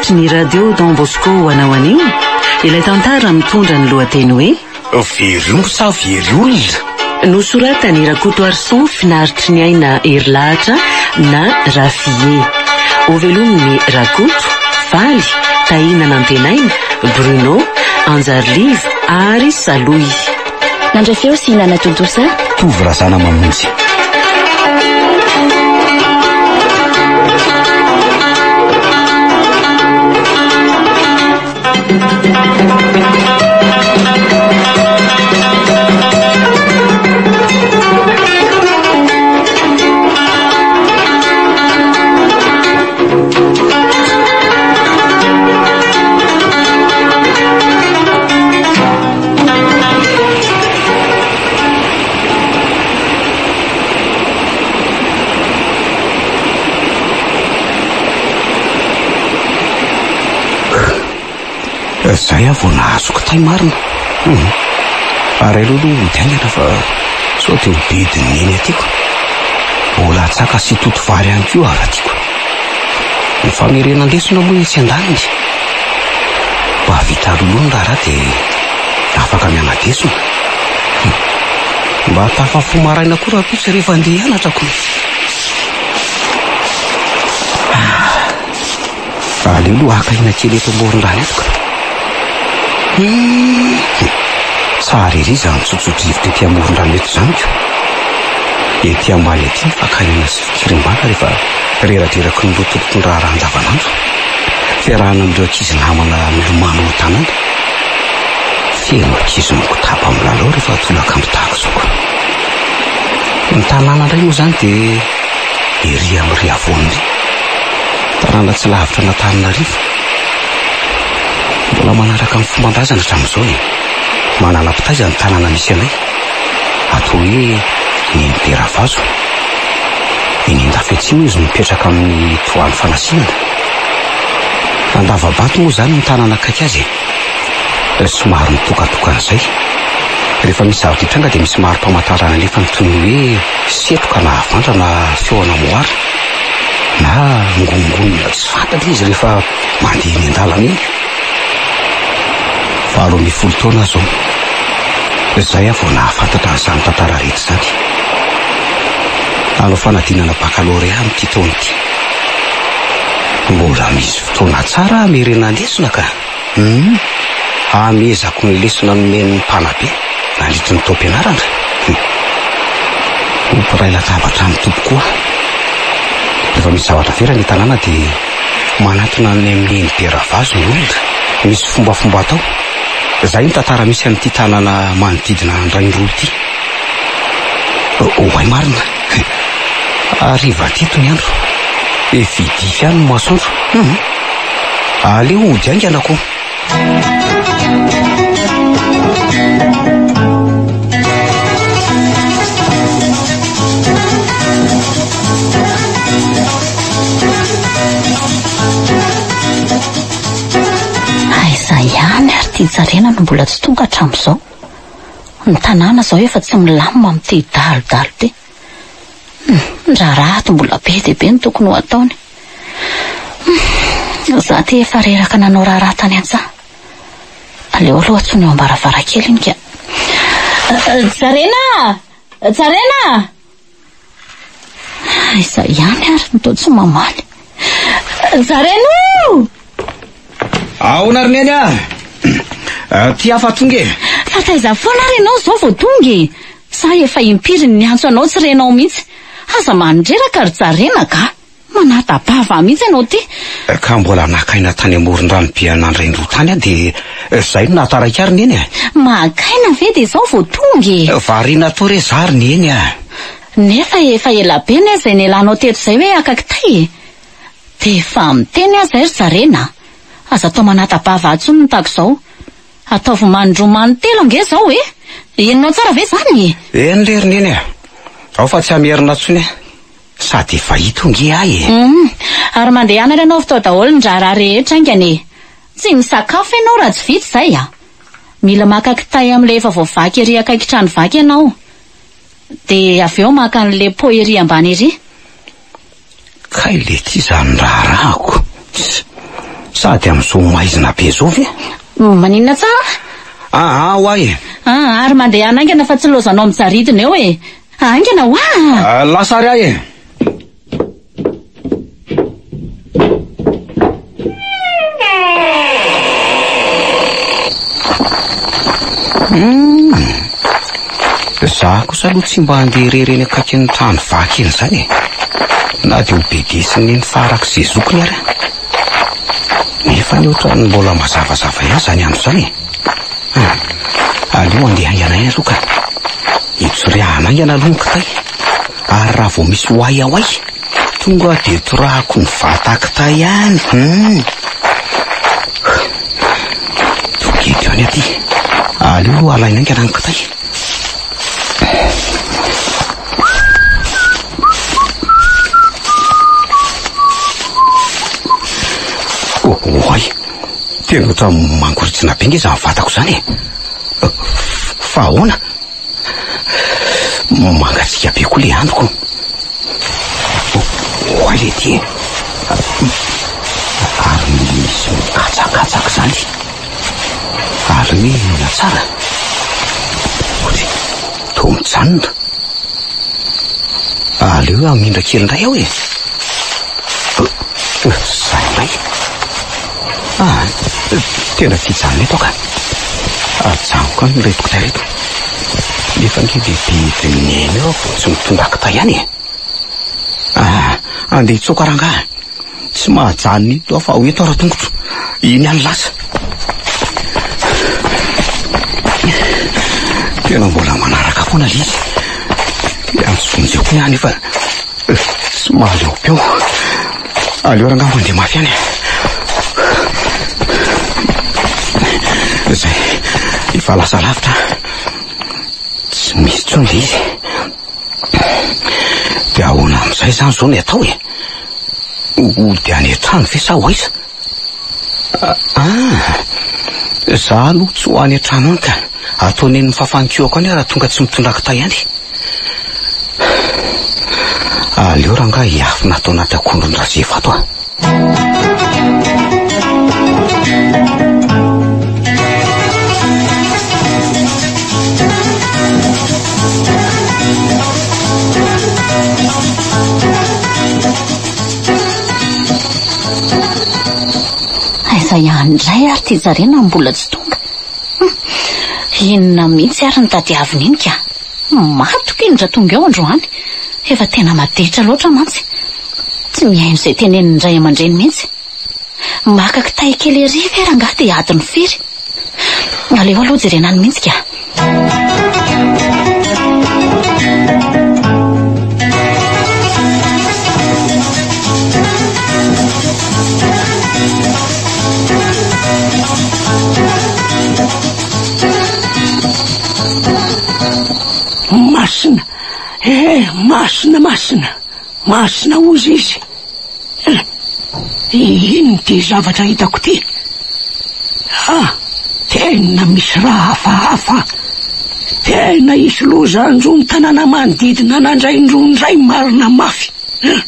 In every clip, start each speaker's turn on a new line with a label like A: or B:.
A: Atolotry ny Radio Don Bosco ho anao anio ilay tantara mitondra ny lohateny hoe.
B: Very omby sa very olona?
A: Nosoratan'i Rakotoarison Finaritry ny Aina Herilahatra na Rafie. Hovelomin'i Rakoto, Faly, Tahina Nantenaina, Bruno, Anjariliva ary Salohy.
C: Nandray feo sy nanatontosa.
B: Tovo Razanamamonjy. Zay aho vao nahazo kitay marina. Hum. Ary aleo aloha hody haingana fa sao dia ho bedin'i Neny aty ko. Mbola hatsaka sy hitoto vary ihany koa ary aty ko. Ny famerenan-desona moa etsy andaniny. Mba vita aloha ny raharaha dia afaka miana-desona. Hum. Mba tafafoha maraina koa rahampitso rehefa handeha hianatra ko. Aleo aloha haka aina kely eto amoron-drano eto ka. Hum, tsara ery izany tsotso-drivotra ety amoron-drano eto izany ko. Ety ambany ety ny fakana aina sy fikirimbana rehefa reradreraky ny lotoloton'ny raharaha andavanandro. Fiarahana amin'ireo ankizy namana milomano ao an-tanàna. Feno ankizy mikotaba milalao rehefa tolakandro tahaka izao ko. Ny tanàna indray moa izany dia ery amin'ny Riavoana ery. Tanàna tsy lavitra an'Antananarivo. Mbola manaraka ny fomban-drazana hatramin'izao e. Manala mpitaiza ny tanàna misy anay. Atao hoe Nenibe Ravazo. Eny Andafy Atsimo izy no mipetraka amin'ny tohano fanasinana. Andavabato moa izany ny tanàna akaiky azy e. Somary mitokatokana izay. Rehefa misy zavatra hitranga dia misy mari-pamantarana alefany toy ny hoe setroka na havandra na feona moara na ngonongonona tsy fantatra izy rehefa mandeha eny an-dalana eny. 18 taona aho izao. Izay aho vao nahafantatra an'izany tantara rehetra izany. Hanao fanadinana bakalorea amin'ity taona ity. Mbola misy fotoana tsara hamerenana lesona ka. Humm. Hamehezako ny lesona nomen'ny mpanabe nandritry ny taom-pianarana. Hum. Ho mpiray latabatra amin'ny Tompo koa. Rehefa misy zavatra very any an-tanàna dia manatona any amin'ny Nenibe Ravazo ny olona. Misy fombafomba atao. Izay ny tantara misy amin'ity tanàna manodidina an'Andraindroa ity. Oay marina. Hariva teto ny andro. Efa dify ihany ny masoandro. Hum. Aleo hody haingana ko.
C: Aiza ihany ary ity Jarena no mbola tsy tonga hatramin'izao. Ny tanàna izao efa tsy milamina amin'ity dalodalo ity. Ny raharaha ato mbola be dia be no tokony ho ataony. Za ty efa reraka nanao raharaha tany an-tsaha. Aleo aloha antsoina eo am-baravarankely iny ka. Jarena! Jarena! Aiza ihany ary no toa tsy mamaly. Jarena o!
B: Ahoana ry Neny a? Ty aho fa tonga e.
C: Fa taiza foana ary ianao izao vao tonga e? Sa efa impiry ny niantso anao tsy renao mihitsy? Aza mandreraka ry Jarena ka! Manata-bava mihitsy ianao ty.
B: Ka mbola naka aina tany amoron-drano be an'Andraindroa tany aho dia izay no nahataraiky ahy ry Neny a!
C: Maka aina ve dia izao vao tonga e?
B: Variana tao re za ry Neny a!
C: Nefa efa ela be anie izay nialanao teto izay hoe haka kitay e! Dia efa miteny aho izay ry Jarena a! Aza atao manata-bava intsony ny tahaka izao. Ataovy manindroa manintelo ange izao e! Henonao tsara ve izany e?
B: Eny re ry Neny a! Ao fa tsy hamerina intsony aho. Sady efa hita ange ahy e!
C: Hum, ary mandehana ary anaovy tao daholo ny raharaha rehetra haingana e! Tsy misakafo ianao raha tsy vita izay a! Mila maka kitay amin'ilay efa voavaky ery akaiky trano vaky ianao. Dia avy eo maka an'ilay pot ery ambany ery.
B: Kay lety izany raharahako. Sady amin'izao maizina be izao ve?
C: Maninona tsara?
B: Aa ho ahy e!
C: Aa ary mandehana haingana fa tsy laozanao mijaridina eo e! Haingana hoa!
B: Lasa ary aho e! Hum. Za kosa aloha tsy mba handeha irery eny akaikin'ny trano vaky eny izany e. Na dia ho bedesin'ny neny farak'izay zokiny ary. Nefa ny ohatran'ny mbola mazavazava ihany izany andro izany e. Ah, aleo handeha haingana ihany aloha ka. Hitsoriahana haingana aloha ny kitay. Ary raha vao misy oay aoay, tonga dia torahako ny vata kitay ihany. Hum. Tonga eto ihany aty. Aleo aloha alaina haingana ny kitay. Oay, tena ohatran'ny mangoritsina be nge izany vatako izany e. Fa ahoana? Mangatsiaka be koa le andro ko. Oay le ty e. Ary misy mikatsakatsaka izany. Ary hoe inona tsara? Ohatry, toa mijanona. Aleo hamindra kely indray aho e. Zay indray. Ah, tena tsy hijanona eto aho ka. Ajanoko any ireto kitay ireto. Nefa ange dia bedin'i Neny eo aho vao tsy mitondra kitay ihany e. Ah, andeha hitsoaka rangahy. Tsy mahajanona eto aho fa ho eto ara-tongotro. Iny ihany lasa. Tena mbola manaraka foana ilay izy. Miantso vonjeo koa aho nefa tsy mahaleo peo. Aleo rangahy mandeha mafy ihany. Izay, efa lasa lavitra. Tsy misy intsony ilay izy. Dia ahoana amin'izay izany izao ny atao e? Hody any an-trano ve sa ho aiza? Ah, za aloha tsy ho any an-trano any ka. Ataony eny mifafanikoako any aho raha tonga tsy mitondra kitay any. Aleo rangahy hiafina ato anaty akondron-dRazefa ato ah.
C: Aiza ihany indray ary ity Jarena mbola tsy tonga? Hum, inona mihitsy ary ny tadiaviny iny ka? Matoky iny raha tonga eo androany. Efa tena maditra loatra mantsy. Tsy mihaino izay tenenin'ny ray aman-dreny mihitsy. Maka kitay kely ery ve rangahy dia adiny firy? Aleo aloha jerena any mihitsy ka.
D: Masina, eh, masina, masina, masina hozy izy. Eh, inona ity zavatra hitako ity? Ah, tena misy raha hafahafa. Tena hisy loza hanjo ny tanàna manodidina an'Andraindroa indray marina mafy. Eh,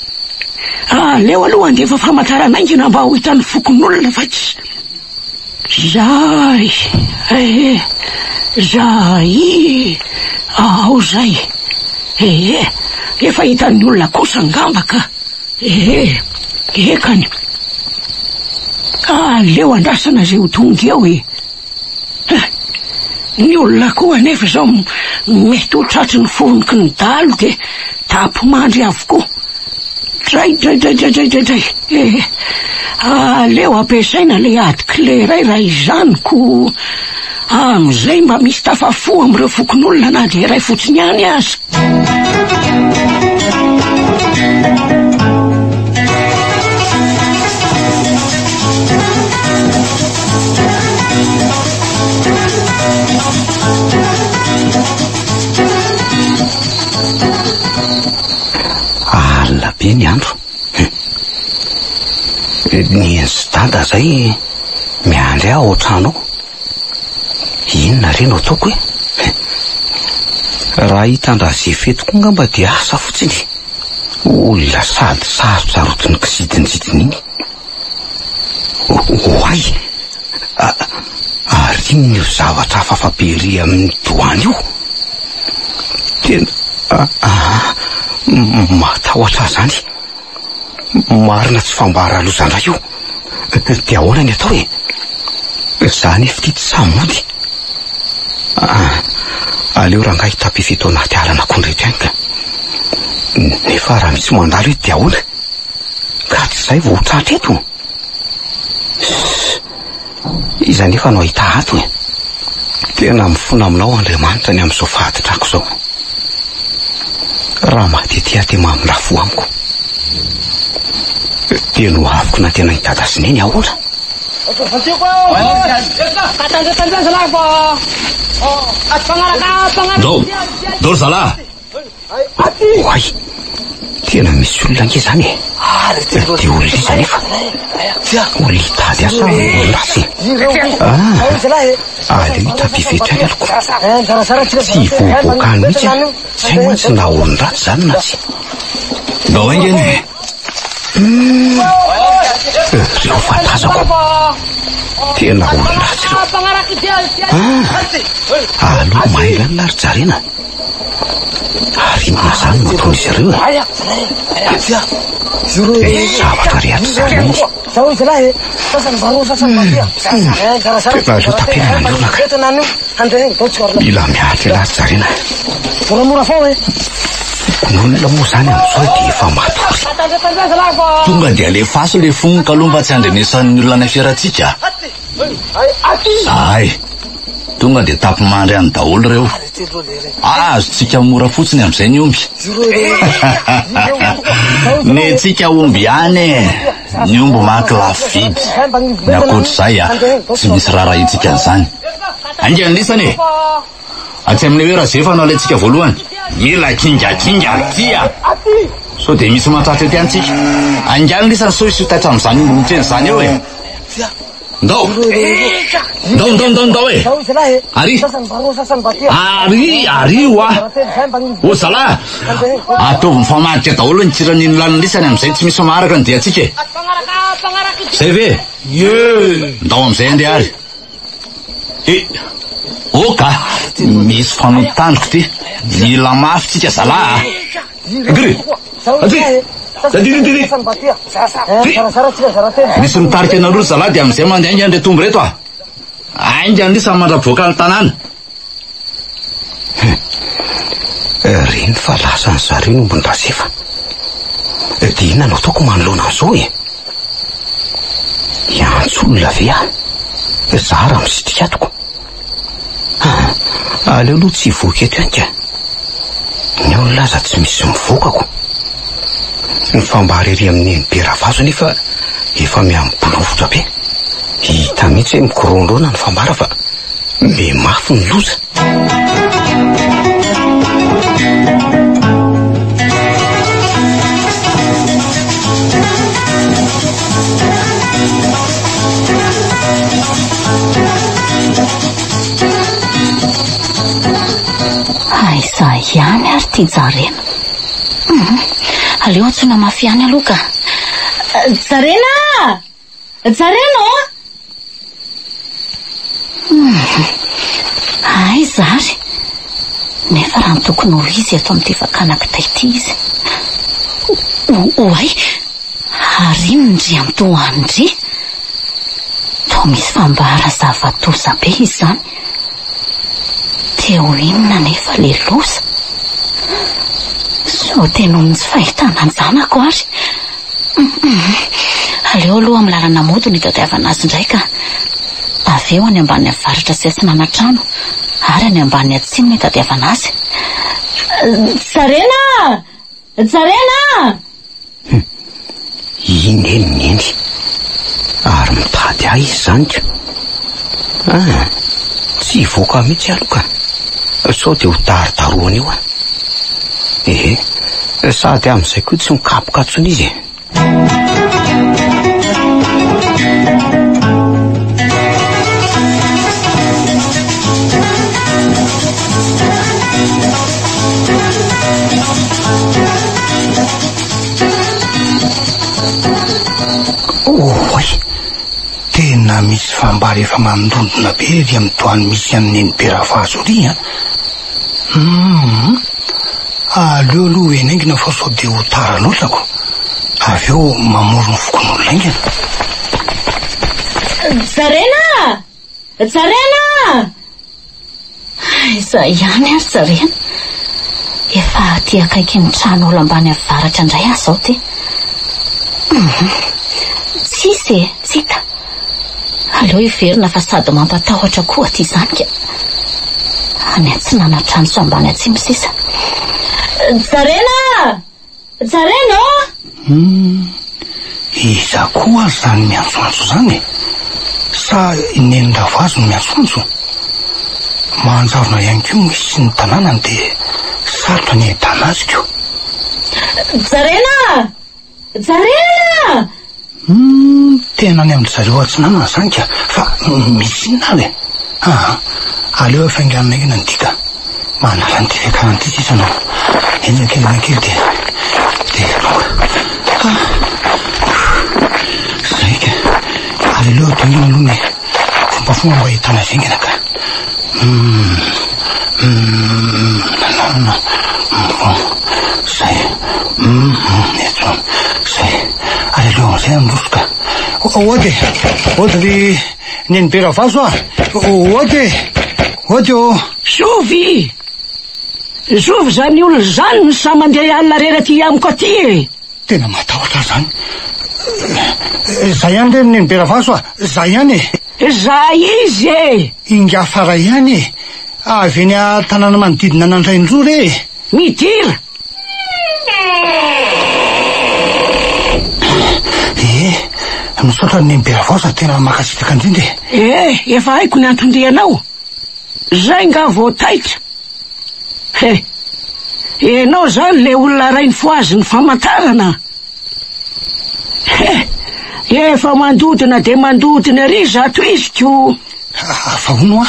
D: aleo aloha handefa famantarana haingana mba ho hitan'ny fokonolona fa tsy... Zay eh, zay ao zay eh, efa hitan'ny olona kosa angamba ka eh, ekany. Aleo andrasana izay ho tonga eo e. Ny olona koa anefa izao mety ho tratry ny foronoky ny dahalo dia tapo-mandry avokoa. Dray dray dray dray dray dray dray eh! Aleo ampiasaina ilay ady clé iray raha izany ko amin'izay mba misy tafafoha amin'ireo fokonolona na dia iray fotsiny ihany aza.
B: Alina be ny andro. Neny sy dada zay miandry ahy ao an-trano ao. Inona re no ataoko e? Raha hitan-dRazefa eto koa angamba dia asa fotsiny. Olona sady sarotsarotiny kisidintsidiny iny. Oay! Ary inona io zavatra hafahafa be ery amin'ny doany io? Tena aa matahotra ahy izany. Marina tsy fambara loza indray io. Dia ahoana ny atao e? Za anefa ity tsy sahy mody. Aa aleo rangahy hitapify eto anaty alan'akondro eto ihany ka. Nefa raha misy mandalo eto dia ahoana? Ka tsy izay vao ho tratra eto? Sss! Iza anefa no hahita ato e? Tena mifona aminao Andriamanitra ny amin'izao fahaditrako izao. Raha maty ety aho dia mamindrà fo amiko. Dia nohaviko nantenain'i Dada sy Neny ahoana?
E: Ndao, ndao ry zalahy!
B: Oay! Tena misy olona ange izany e! Dia olona iza anefa? Olona hitady ahy sa olona ratsy e? Ah! Aleo hitapifetra ihany aloha. Tsy hivoaboaka any mihitsy aho. Tsy hay mantsy na olon-dratsy izany na tsia.
E: Ndao haingana e!
B: Ireo fa tazako. Tena olon-dratsy ireo. Ah! Aleo mailo ihany lahy ry Jarena. Ary inona izany no ataon'izy ireo e? Dia zavatra re hatrizay mihitsy. Tena aleo tapenana ny orona ka. Mila miaritra elah ry Jarena. Ny olona moa izany amin'izao dia efa matory.
E: Tonga dia alefaso le fonoka aloha mba tsy handrenesan'ny olona ny aferantsika. Zahay. Tonga dia tapi-mandry any daholo ireo. Azontsika mora fotsiny amin'izay ny omby. Ny antsika omby ihany e. Ny omby manko lafo vidy. Ny ankoatr'izay a, tsy misy raharahiantsika an'izany. Haingana lisany e. Atsy amin'ilay hoe Razefa no alaintsika voalohany. Mila kingakinga aty a. Sao dia misy mahatratra ety antsika. Haingano lisany sao hisy ho taitra amin'izany omby mitrena izany eo e. Ndao! Ndao, ndao, ndao, ndao e! Ary! Ary, ary oa! Ô zalahy! Ataovy mifamadika daholo ny kiran'iny lanin'ny lisany amin'izay tsy misy maharaka ny diantsika e! Zay ve? Ie! Ndao amin'izay andeha ary! E! Oka! Misy fanontandroko ity! Mila mafy tsika zalahy a! Andry! Andry! Andry, Andry! Misy mitarika anareo ry zalahy dia amin'izay mandeha haingana ireto omby ireto a! Haingana ry samy mandra-pivoaka ny tanàna.
B: Reny fa lasan'ny zareo ny ombin-dRazefa. Dia inona no ataoko manoloana an'izao e? Hiantso olona ve aho? Za raha misitrika atoko. Aleo aloha tsy hivoaka eto ihany ka. Ny olona aza tsy misy mivoaka ko. Ny fambara ery amin'ny neny be ravazo anefa efa miha-mibolovitra be. Hita mihitsy hoe mikoroandroana ny fambara fa miha mafy ny loza.
C: Aiza ihany ary ity Jarena? Hum, aleo antsoina mafy ihany aloha ka. Jarena! Jarena ô! Hum, aiza ary? Nefa raha ny tokony ho izy eto amin'ity fakana kitay ity izy. Oay! Ary inona ndry antohany ndry? Toa misy fambara zava-doza be izany. Dia ho inona anefa ilay loza? Sao dia noho ny tsy fahitana an-janako ary? Aleo aloha amin'ny lalana mody no hitadiavana azy indray ka. Avy eo any ambany avaratra sy atsinanan-trano ary any ambany atsimo no hitadiavana azy. Jarena! Jarena!
B: Hum! Iny eny neny. Ary mitady ahy izy izany ka. Ah! Tsy hivoaka mihitsy aloha ka. Sao dia ho darodarohana eo aho. Ehe, sady amin'izay koa tsy mikapoka intsony izy e. Oay! Tena misy fambara efa mandondona be ery amin'ny doany misy an'i Nenibe Ravazo ery an! Humm! Aleo aloha ho eny haingana fa sao dia ho tara loatra ko! Avy eo mamory ny fokonolona haingana.
C: Zarena! Zarena! Aiza ihany ary Zarena? Efa aty akaikin'ny trano olo ambany avaratra indray aho izao ty. Hum, tsisy e, tsy hita. Aleo hiverina fa sady mampatahotra koa aty izany ka. Any atsinanana trano sy ambany atsimo sisa. Zarena! Jarena ô!
B: Hum, iza koa ary izany miantsoantso izany e? Sa i Neny Ravazo no miantsoantso? Manjavona ihany koa moa izy sy ny tanànany dia sarotra ny ahitana azy ko.
C: Jarena! Jarena!
B: Humm, tena any amin-dry zareo atsinanana izany ka! Fa misy inona ary e? Aa, aleo hafainganina haingana ny dia ka! Manala an'ity fiakarana ity sisa no henjana kely henjana kely dia dia tonga. Ah! Izay ka! Ary aleo atao haingana aloha ny fombafomba mba ahitana azy haingana ka! Humm, humm, nanana, bon, zay, humm, eto, zay, ary aleo amizay handroso ka. Ody e, ody ry Nenibe Ravazo a, ody e, ody ô.
D: Zovy! Zovy zany olona zany no sahy mandeha alina rery aty amiko aty e!
B: Tena matahotra aho zany. Zay ihany re ry Nenibe Ravazo a! Zay ihany e!
D: Zay izy e!
B: Ingahy Fara ihany e! Avy eny an-tanàna manodidina an'Andraindroa re e!
D: Midira!
B: Ee, misaotra an'i Nenibe Ravazo fa tena mankasitraka indrindra e!
D: Ee, efa haiko ny anton-dianao. Zay nga vao taitra? He! Enao zany le olona rainy fohazin'ny famantarana? He! Efa mandodona de mandodona ery zato izy ko!
B: Fa hono hoa,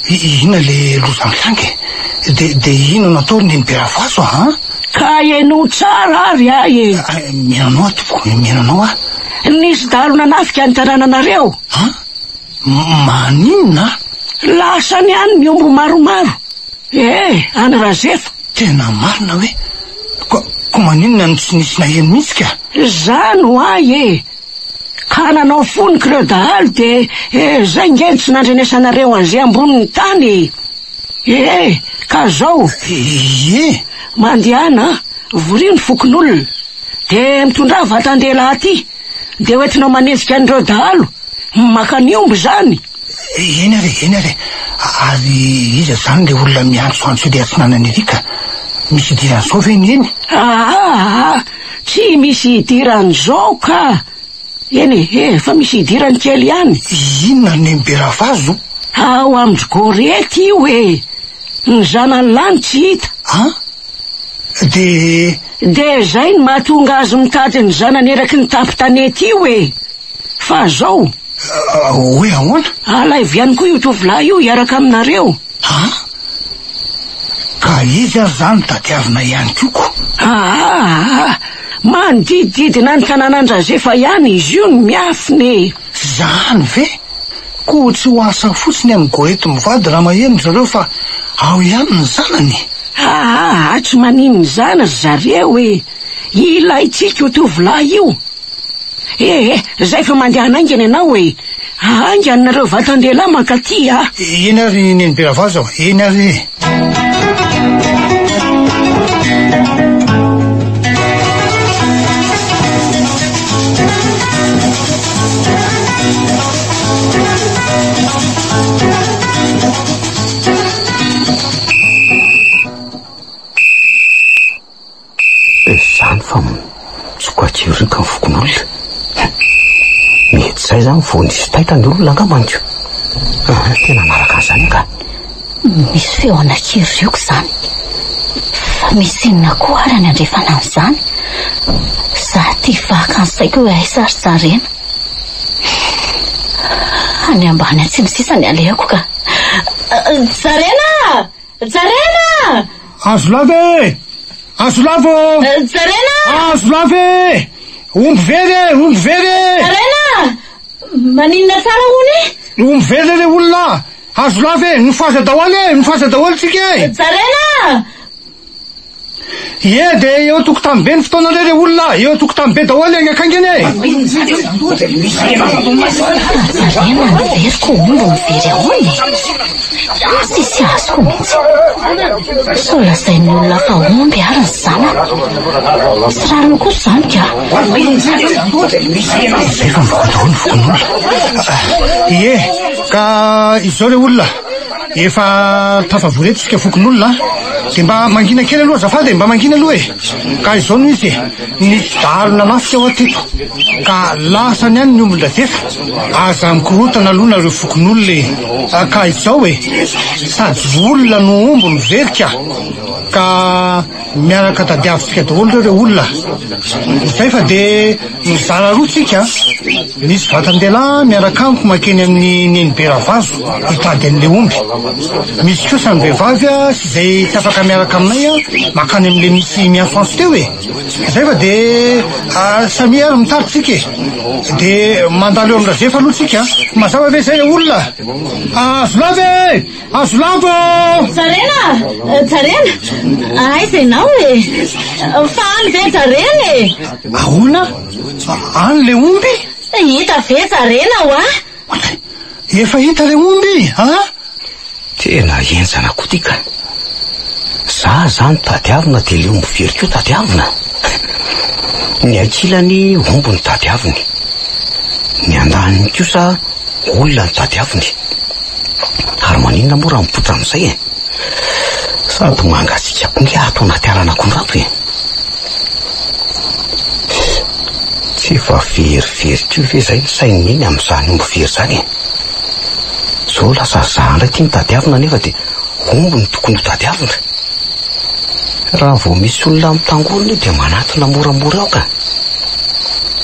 B: inona le loza mitranga e? De de inona no atao ry neny Beravazo a?
D: Ka henoy tsara ary ahy e!
B: Mino anao aho tompoko, mino anao aho.
D: Nisy dahalo nanafika ny tanànanareo.
B: An? Maninona?
D: Lasany any ny omby maromaro. Eh, any Razefa.
B: Tena marina hoe? Ko, ko maninona no tsy nisy naheno mihitsy ka?
D: Zany ho ahy e! Ka nanao foniko ireo dahalo dia eh, zay nge no tsy nandrenesanareo an'izay ambonin'ny tany e! Eh, ka zao.
B: Ie.
D: Mandehana, vorio ny fokonolona. Dia mitondrà vatan-dehilahy aty. Dia hoentinao manenjika an'ireo dahalo. Maka ny omby izany?
B: Eny ary e, eny ary e. Ary iza izany ilay olona miantsoantso ery atsinanana ery ka? Misy idiran'izao ve ny eny?
D: Aa, tsy misy idiran'izao ka! Eny e, fa misy idirany kely ihany.
B: Inona ny neny Beravazo?
D: Ao amin-dry Gorety io e! Ny zanany lahy no tsy hita.
B: An? Dia.
D: Dia izay no mahatonga azy mitady ny zanany eraky ny tampon-tanety io e! Fa zao.
B: Hoe ahoana?
D: Alaivo ihany koa io tovolahy io hiaraka aminareo.
B: An? Ka izy ary zany tadiavina ihany koa ko.
D: Aa! Manodidididina ny tanànan-dRazefa ihany izy io no miafina e!
B: Zany ve? Koa tsy ho asa fotsiny amin'i Goethe mivady raha maheno ry zareo fa ao ihany ny zanany e!
D: Aa! Tsy maninona izany ry zareo e! Ilaintsika io tovolahy io! Eh eh, zay fa mandehana haingana ianao e! Haingana nareo vatan-dehilahy mankaty a!
B: Eny ary Nenibe Ravazo a, eny ary e!
F: Izany fa mitsoka-kirioka ny fokonolona. Mety izay izany vao nisy taitra ny olona angambany ko. Ah, tena hanaraka an'izany angaha.
C: Misy feo ana-kirioka izany. Fa misy inona koa ary any andrefana amin'izany? Za tia vaka ny saiko hoe aiza ary Zarena. Any ambany atsimo sisa ny alehako ka. Zarena! Jarena!
B: Azo lava e! Azo lava ô!
C: Jarena!
B: Azo lava e! Omby very e! Omby very e!
C: Jarena! Maninona tsara hono e?
G: Omby very re le olona a! Azo lava e! Mifohaza daholo e! Mifohaza daholo tsika e!
C: Jarena!
G: Ie, dia eo an-tokotany be ny fotoana re re olona a! Eo an-tokotany be daholo e! Haingankaingana e!
C: Jarena ny veriko omby mivery ahoana e? Tsisy azoko mihitsy. Sao lazain'ny olona fa omby ary ny zanako. Tsy rariny kosa izany ka.
G: Izay fa mivoaka daholo ny fokonolona. Ie, ka izao re olona, efa tafavory eto isika fokonolona, dia mba mangina kely aloha azafady e, mba mangina aloha e. Ka izao no izy e, nisy dahalo nanafika hoa teto, ka lasany any ny ombin-dRajefa. Aza mikorontana aloha nareo fokonolona e. Ka izao e, sady olona no omby no very ka. Ka miaraka tadiavintsika daholo ireo re olona. Izay fa dia mizara roa tsika. Misy vatan-dehilahy miaraka amiko mankeny amin'ny Nenibe Ravazo hitady an'ilay omby. Misy kosa ny vehivavy sy izay tsy afaka miaraka aminay mankany amin'ilay misy miantsoantso teo e. Izay fa dia samia ary mitady tsika e. Dia mandalo eo amin-dRazefa aloha tsika. Mazava ve izay re olona? Azo lava e! Azo lava ô!
C: Jarena! Jarena! Aiza ianao e? Fa any ve Jarena e?
G: Ahoana? Any le omby?
C: Hita ve Jarena hoa?
G: Efa hita le omby a?
F: Tena henjana koa ty ka. Za zany tadiavina de le omby very koa tadiavina. Ny ankilany omby no tadiaviny. Ny andaniny kosa olona no tadiaviny. Ary maninona moa raha mipoitra amin'izay e? Sady mangatsiaka koa nge ato anaty alan'akondro ato e. Tsy efa verivery koa ve izay ny sain'i Neny amin'izany omby very izany e? Izao lasa za indray ity no tadiavina nefa dia omby no tokony ho tadiavina. Raha vao misy olona mitangorona eo dia manatona moramora eo ka.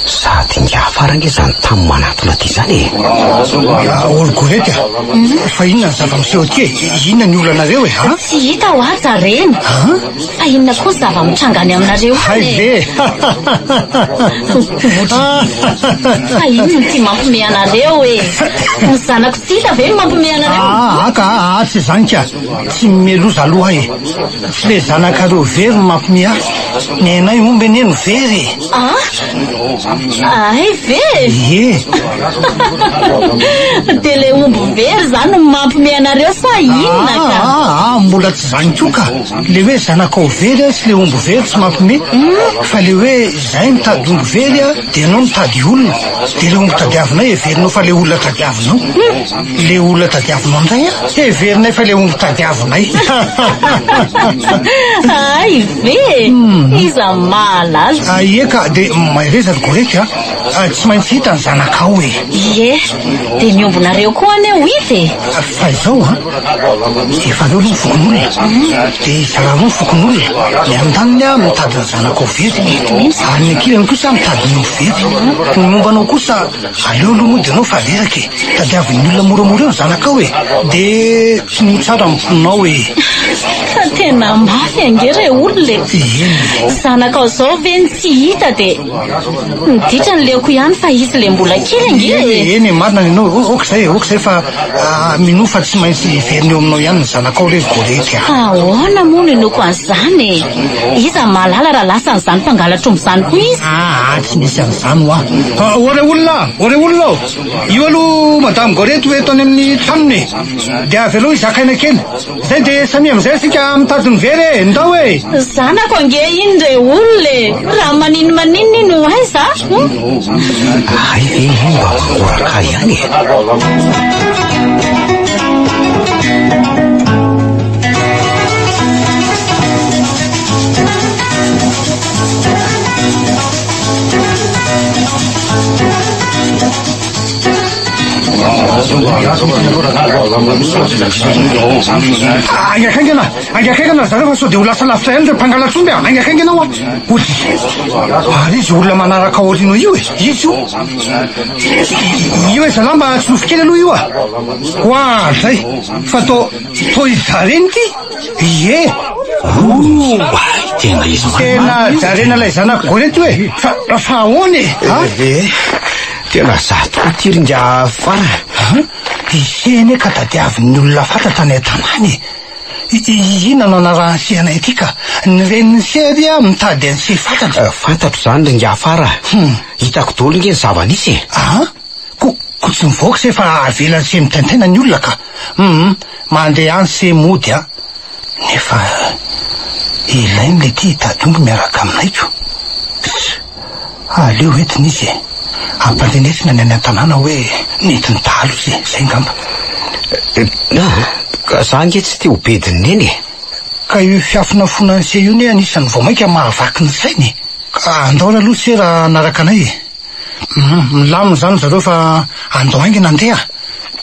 F: Sady ingahy fara ange izany tamy manatona aty izany e.
G: Ory Gorety a! Fa inona ny zava-miseho aty e? Inona ny olanareo e? A?
C: Tsy hita hoa Jarena. Fa inona koa ny zava-mitranga any aminareo
G: Hay
C: any e?
G: ve!
C: Fa inona ity mampiomehy anareo e? Ny zanako tsy hita ve no mampiomehy anareo?
G: Ah, aka, ah, tsy izany ka. Tsy mimeloza aloha e. Tsy le zanakareo very no mampiomehy ahy. Ny anay omby anie no very e.
C: Ah? Hay ve?
G: Ie.
C: Dia le omby very izany no mampiomehy anareo sa inona ka?
G: Ah, ah, mbola tsy izany koa ka. Le hoe zanakao very sy le omby very tsy mampiomehy. Fa le hoe izahay mitady omby very dia ianao mitady olona. Dia le omby tadiavinay heverinao fa le olona tadiavinao. Le olona tadiavinao indray an, heverinay fa le omby tadiavinay.
C: Hay ve? Iza mahalala?
G: Ah, ie ka, dia mahereza ry Gorety a. Ah, tsy maintsy hita ny zanakao e.
C: Ie, dia ny ombinareo koa anie ho hita e.
G: Fa izao an, efa aleo aloha ny fokonolona. Dia hizara roa ny fokonolona. Ny andaniny an, mitady ny zanakao very. Ary ny ankilany kosa mitady ny omby very. Ny momba anao kosa, Aleo aloha mody ianao fa reraka e! Tadiavin'ny olona moramora eo ny zanakao e! Dia tsinio tsara ny fonao e!
C: Fa tena mafy ange re olona e!
G: Eny e!
C: Zanakao izao ve no tsy hita dia ny ditra ny leoko ihany fa izy ilay mbola kely ange e!
G: Eny e, eny e, marina ny anao, ok izay e, ok izay fa minoa fa tsy maintsy hiverina eo aminao ihany ny zanakao re ry Gorety a!
C: Fa ahoana moa no inoako an'izany e? Iza no mahalala raha lasan'izany mpangalatr'omby izany koa izy?
G: Aa, tsy misy an'izany hoa. Ô re olona, ô re olona ô! Io aloha Madame Gorety ho eto any amin'ny tranony e! Dia avelao hizaka aina kely. Izay dia samia amin'izay isika mitady ny very e! Ndao e!
C: Zanako ange iny re olona e! Raha maninomaninona iny ho aiza a?
F: Hay ve iny mba mangoraka ahy ihany e?
G: Haingakaingana, haingakaingana ry zareo fa sao dia ho lasa lavitra ihany ireo mpangalatr'omby a! Haingakaingana hoa! Ody! Ary izy olona manaraka aorianao io e! Izy io! Io e zalahy mba tsofy kely aloha io a! Hoa zay! Fa tô tô i Jarena ity! Ie!
E: Ooh! Tena izy marina
G: Tena Jarena ilay zanako Gorety io e! Fa fa ahoana e?
F: Eh, tena za tokoa ity ry ingahy Fara.
G: An? Ise anie ka tadiavin'ny olona fantatra any an-tanàna e. Inona no anarahan'i Se anay aty ka? Ny renin'i Se ary a mitady an'i Se fatratra.
F: Fantatro izany ry ingahy Fara a. Hitako daholo nge ny zava-nisy e.
G: An? Ko, ko tsy mivoaka Se fa avelan'i Se mitaintaina ny olona ka. Hum, mandeha any Se mody a. Nefa ilainy le ty hitady omby miaraka aminay ko. Ss, aleo entina izy e. Ampandrenesina ny any an-tanàna hoe nentin'ny dahalo izy e, zay ngamba.
F: Ah, ka za ange tsy te ho bedin'i Neny e.
G: Ka io fiafonafonan'i Se io ne anisan'ny vao mainka mahavaky ny sainy e. Ka andao aloha Se raha hanaraka anay e. Hum, milamina izany zareo fa andao haingana andeha.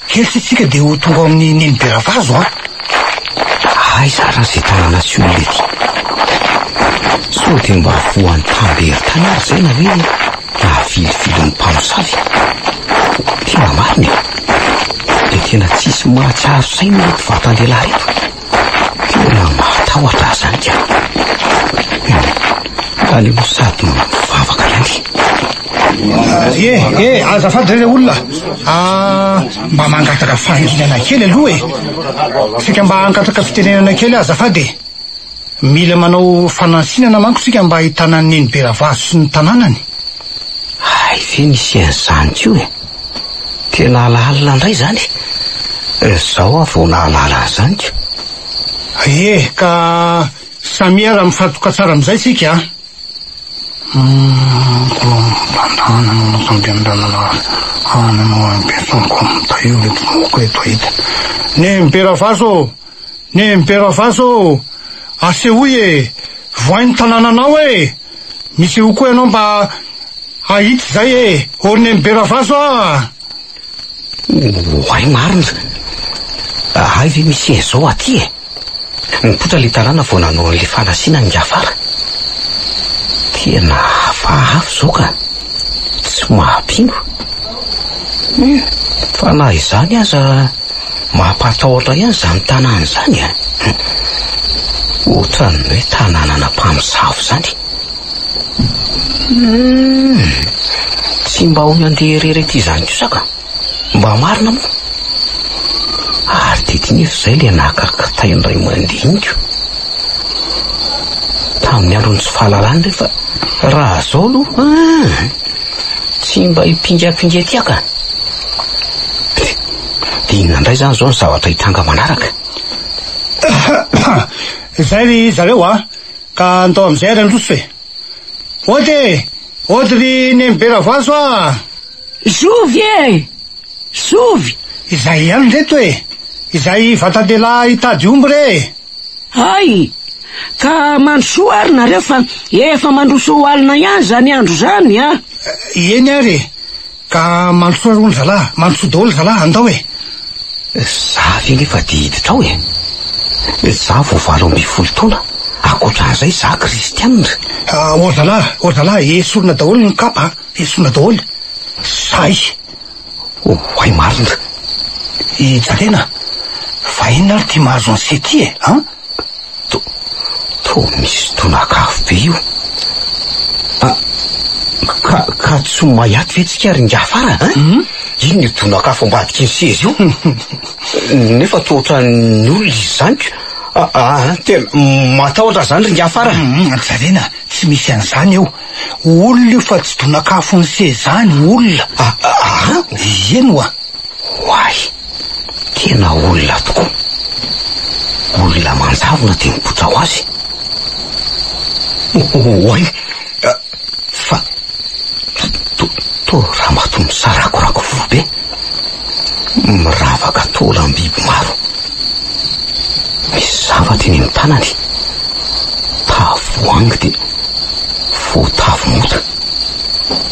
G: Kely sisa isika dia ho tonga ao amin'ny Neny Beravazo an.
F: Aiza ary izay tanàna sy olona ety? Sao dia mba voan'ny tambery tany ary izay na hoe navilivilin'ny mpamosavy? Tena marina e! Dia tena tsisy mahatsiaro saina ireto vatan-dehilahy ireto. Tena mahatahotra ahy izany ka. Aleo sady mivavaka ihany.
G: Eh, eh, azafady re olona. Ah, mba mangataka fahanginana kely aloha e. Saika mba hangataka fitenenana kely azafady e. Mila manao fanansinana manko tsika mba ahitana an'i Neny Beravazo sy ny tanànany.
F: Hay ve misy an'izany koa e! Tena alahalina indray izany. Izao aho vao nahalala an'izany ko.
G: Ie, ka samia raha mifantoka tsara amin'izay tsika a. Neny Beravazo ô! Neny Beravazo ô! Asehoy e! Vohay ny tanànanao e! Misehoa koa ianao mba hahita izay e! Ô Neny Beravazo a!
F: Oay marina! Hay ve misy an'izao aty e! Nipoitra ilay tanàna vao nanao an'ilay fanasina ny Ngafara. Tena hafahafa izao ka! Tsy mampino. Hum, fa na izany aza mampatahotra ihany izany tanàna izany e! Ohatran'ny hoe tanànana mpamosavy izany. Hum, tsy mba ho nandeha irery aty izany kosa ka. Mba marina moa? Ary dia nefa izay ilay naka kitay indray mandeha iny ko. Tamin'ny andron'ny tsy fahalalana rehefa raha izao aloha, ah, tsy mba hipingapinga aty aho ka. Dia inona indray izany izao ny zavatra hitranga manaraka?
G: Izay ry zareo a, ka andao amin'izay ary handroso e. Ody e! Ody ry Neny Beravazo a!
D: Zovy e! Zovy!
G: Izay ihany reto e! Izay vatan-dehilahy hitady omby re e!
D: Hay! Ka mandrosoa ary nareo fa efa mandroso ho alina ihany izany andro izany a!
G: Eny ary e! Ka mandrosoa hono zalahy, mandrosoa daholo zalahy, andao e!
F: Za ve nefa dia hiditra ao e? Za vao 18 taona, ankoatran'izay za kristianina.
G: Ô zalahy, ô zalahy, esorina daholo ny kapa a, esorina daholo. Zay.
F: Oay marina.
G: I Jalena, fa inona ary ty mahazo an'i se ty e, an?
F: To, toa misy tonak'afo be io. Ah, ka, ka tsy ho may ato ve tsika ry ingahy Fara, an? Inona io tonak'afo ambadiky ny seza io? Nefa toa ohatran'ny olona izy izany ko. Ah, ah, tena matahotra izany ry ingahy Fara.
G: Jerena, tsy misy an'izany eo. Olona io fa tsy donak'afon'ny seza izany, olona.
F: Ah, ah,
G: Eny oa.
F: Oay! Tena olona tokoa. Olona manjavona dia mipoitra ho azy. Oay! Fa to, to ramatoa misarakorako volo be. Miravaka taolam-biby maro. Misy zavatra eny amin'ny tanany. Tavoahangy dia voatavo mota.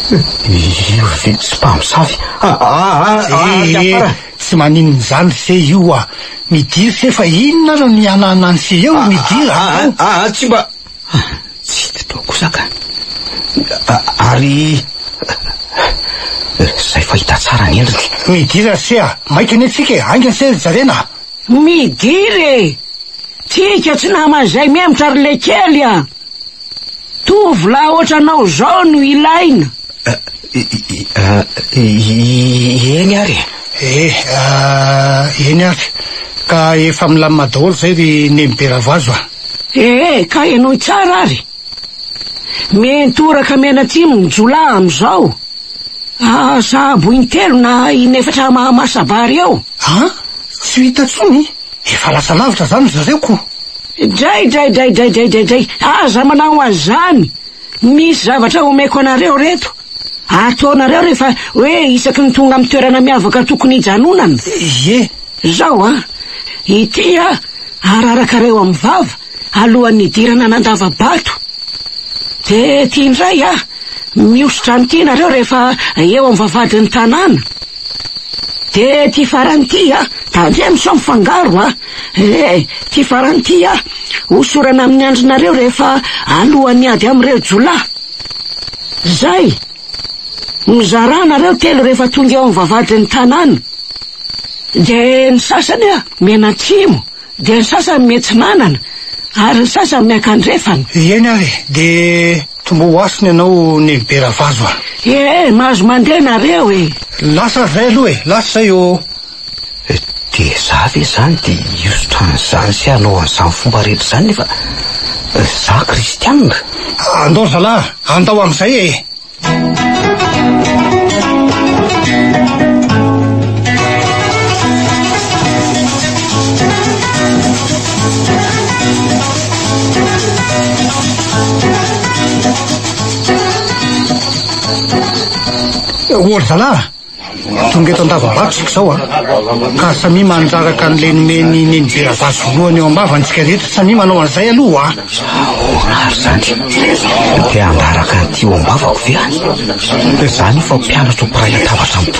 F: Io ve tsy mpamosavy?
G: Eh, tsy maninona izany ry se io a. Midira se fa inona ary no ihanahana se eo? Midira.
F: Ah, tsy mba tsy hiditra ao kosa ka. Ary izay fahita tsara ny endriny.
G: Midira ry se a. Maika anie tsika e. Haingana se ry Jarena a.
D: Midira e! Tsika tsy naman'izay mihemotra ry lekely a! Tovolahy ohatranao izao no ilaina.
F: Eny ary e.
G: Eh, eny ary. Ka efa milamina daholo izay ry Nenibe Ravazo a.
D: Eh, ka henoy tsara ary. Mientoraka mianatsimo ny jiolahy amin'izao. Ah, sahabo intelo na inefatra mahamasa-bary eo.
G: An? Tsy hita intsony? Efa lasa lavitra izany ry zareo ko.
D: Dray, dray, dray, dray, dray, dray, dray. Aza manao an'izany. Misy zavatra omeko anareo reto. Ataonareo rehefa hoe isaky ny tonga amin'ny toerana miavaka tokony hijanonana.
G: Ie.
D: Izao an, ity an, ararakareo amin'ny vava alohan'ny hidirana an'Andavabato. Dia ity indray an, mihosotra an'ity nareo rehefa eo amin'ny vavahadin'ny tanàna. Dia ity farany ity an, tandremo sao mifangaro an. Eh, ity farany ity an, hosorana amin'ny andrinareo rehefa alohan'ny ady amin'ireo jiolahy. Zay! Mizarà nareo telo rehefa tonga eo amin'ny vavahadin'ny tanàna. Dia ny sasany an, mianatsimo, dia ny sasany miatsinanana, ary ny sasany miankandrefana.
G: Eny ary e, dia tomboho hasina ianao Nenibe Ravazo a.
D: Ee, mahazo mandeha nareo e.
G: Lasa ary zay aloha e, lasa zay ô.
F: Dia za ve zany dia hihosotra an'izany sy hanao an'izany fomba rehetra izany nefa za kristianina?
G: Andao ry zalahy, andao amin'izay e. Ô ry zalahy, tonga eto an-dava-bato isika izao a! Ka samia mandraraka an'ilay nomen'i Nenibe Ravazo voalohany eo am-bavany isika rehetra, samia manao an'izay aloha a!
F: Ahoana ary izany? Te handraraka an'ity eo am-bavako ve aho? Izaho anefa mpianatra ho mpiray latabatra amin'ny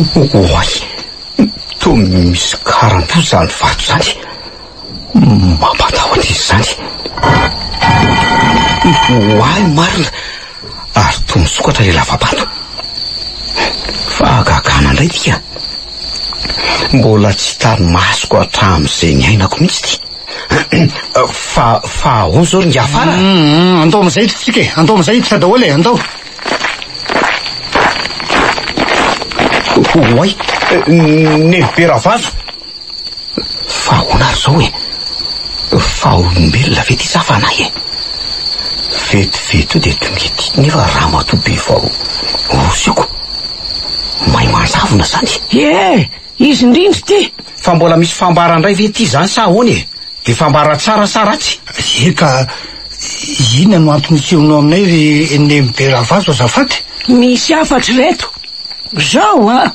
F: Tompo. Oay! Toa misy karandoha izany vato izany. Mampatahotra izy izany. Ho ahy marina, ary toa misokatra ilay lava-bato. Fahagagana indray ity ka. Mbola tsy hitan'ny masoko hatramin'izay niainako mihitsy ity. Fa, fa ahoana izao ry Ngafara?
G: Andao amin'izay hiditra tsika e, andao amin'izay hiditra daholo e, andao.
F: Oay, Nenibe Ravazo. Fa ahoana ary izao e? Fa olombelona ve ity sa fanahy e? Vetivety eo dia tonga ety nefa ramatoa be vao rosiko. Mahay manjavona izany.
D: Ie, izy indrindra ity.
F: Fa mbola misy fambara indray ve ity izany sa ahoana e? Dia fambara tsara sa ratsy?
G: Ie ka, inona no antony isehonao aminay ry Nenibe Ravazo azafady?
D: Misy hafatra ireto. Zao a!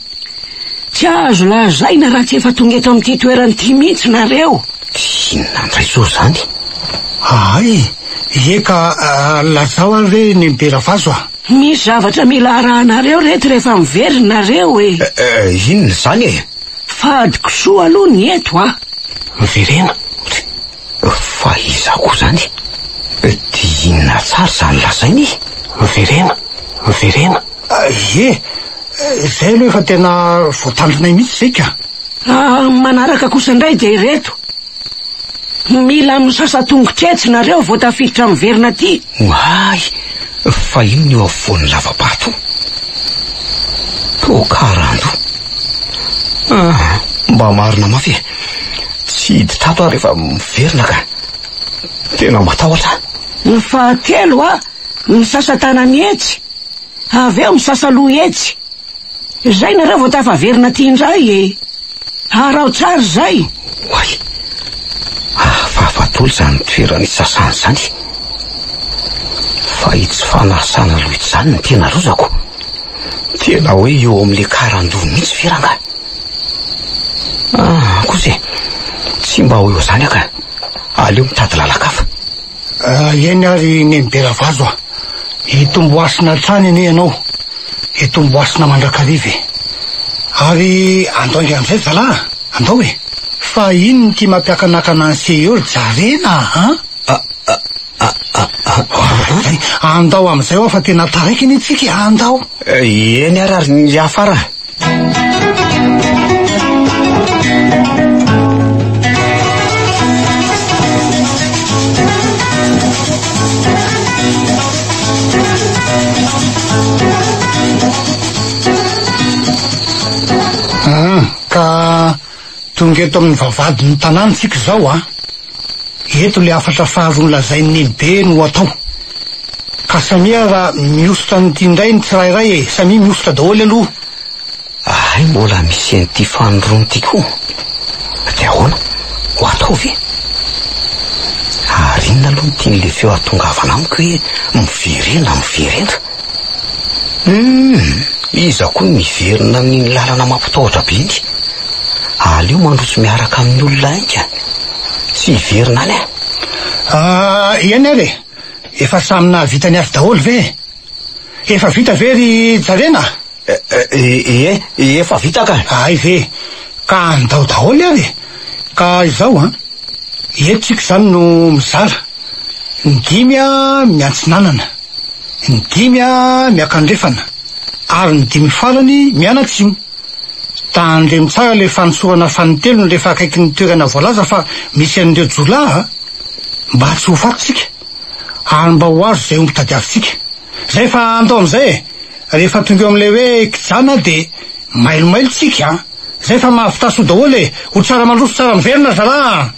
D: Tsy azo lazaina raha tsy efa tonga eto amin'ity toerana ity mihitsy nareo.
F: Inona indray izao izany?
G: Hay, ie ka lazao ary re Nenibe Ravazo a!
D: Misy zavatra mila arahanareo reto rehefa miverina nareo e!
F: Inona izany e?
D: Fady kisoa aloha ny eto a!
F: Miverena? Fa iza koa izany? Dia inona tsara izany lazainy e? Miverena, miverena.
G: Ie, izay aloha efa tena voatandrinay mihitsy izay ka.
D: Manaraka kosa indray dia ireto. Mila misasa tongotra etsy nareo vao tafiditra miverina aty.
F: Oay! Fa inona io afovoan'ny lava-bato io? Toa karandoha. Ah, mba marina mafy e. Tsy hiditra ato aho rehefa miverina ka. Tena matahotra aho.
D: Ny fahatelo a, misasa tanana etsy, avy eo misasa loha etsy. Izay nareo vao tafaverina aty indray e! Araho tsara izay!
F: Oay! Hafahafa daholo izany toerana isasana izany. Fa itsy fanasana loha itsy izany no tena lozako. Tena hoe eo amin'ilay karandoha mihitsy ve rangahy? Ah, kosa e! Tsy mba ho eo izany aho ka. Aleo mitady lalan-kafa.
G: Eny ary Nenibe Ravazo a! Hitombo hasina hatrany anie ianao, hitombo hasina mandrakariva e! Ary andao haingana amin'izay ry zalahy a! Andao e! Fa inona ity mampiakanakana an'i eo ry Jarena a! Andao amin'izay hoa fa tena taraiky anie tsika e! Andao!
F: Eny ary ary ny hiafara.
G: Tonga eto amin'ny vavahadin'ny tanàna isika izao an! Eto ilay hafatra faharoa nolazain'i Nenibe no atao. Ka samia raha mihosotra an'ity indray ny tsirairay e! Samia mihosotra daholo aloha.
F: Hay mbola misy an'ity fanindroany ity koa. Dia ahoana? Ho atao ve? Ary inona aloha no tian'ilay feo hahatongavana amiko hoe miverena, miverena? Hum, iza koa no miverina amin'iny lalana mampitahotra be iny? Aleo mandroso miaraka amin'ny olona hainga. Tsy hiverina any aho.
G: Ah, eny ary e! Efa samy nahavita ny azy daholo ve e? Efa vita ve ry Jarena?
F: Ie, efa vita ka.
G: Hay ve? Ka andao daholo ary e! Ka izao an, eto tsika izany no mizara, ny dimy miantsinanana, ny dimy miakandrefana, ary ny dimy farany mianatsimo. Tandremo tsara ilay fanosorana fanintelony rehefa akaikin'ny toerana voalaza fa misy an'ireo jiolahy a! Mba tsy ho faty tsika, ary mba ho azo izay omby tadiavintsika. Zay fa andao amizay e! Rehefa tonga eo amin'ilay hoe kijana dia mailomailo tsika an! Zay fa mahavità soa daholo e! Ho tsara mandroso tsara miverina zalahy an!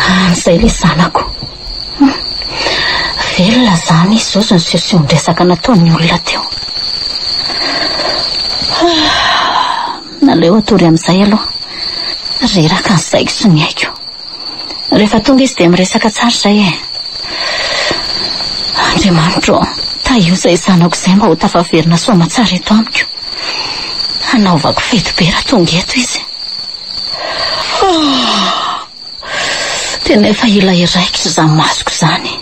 C: Any izay ilay zanako. Velona izany izy izao sy ny siosion-dresaka nataon'ny olona teo. Aleo hatory amin'izay aloha. Reraka ny saiko sy ny aiko. Rehefa tonga izy dia miresaka tsara izay e. Andriamanitro ô, tahio izay zanako izay mba ho tafaverina soa aman-tsara eto amiko. Hanaovako fety be raha tonga eto izy. Tena efa hila hiraikitra izany masoko izany.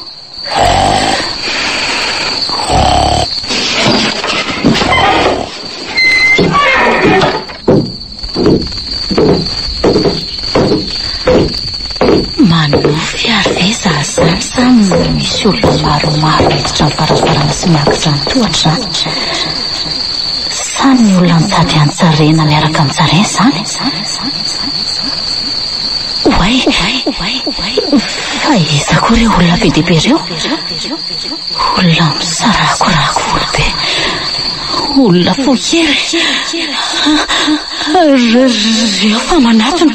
C: Manofy ary ve za zany sa misy olona maromaro miditra ny varavarana sy miakatra ny tohatra izany? Sa ny olona mitady antsarena miaraka amin'i Tsarena izany? Oay! Fa iza koa ireo olona be dia be ireo? Olona misarakorako volo be. Olona fohy kely. Reo fa manatona.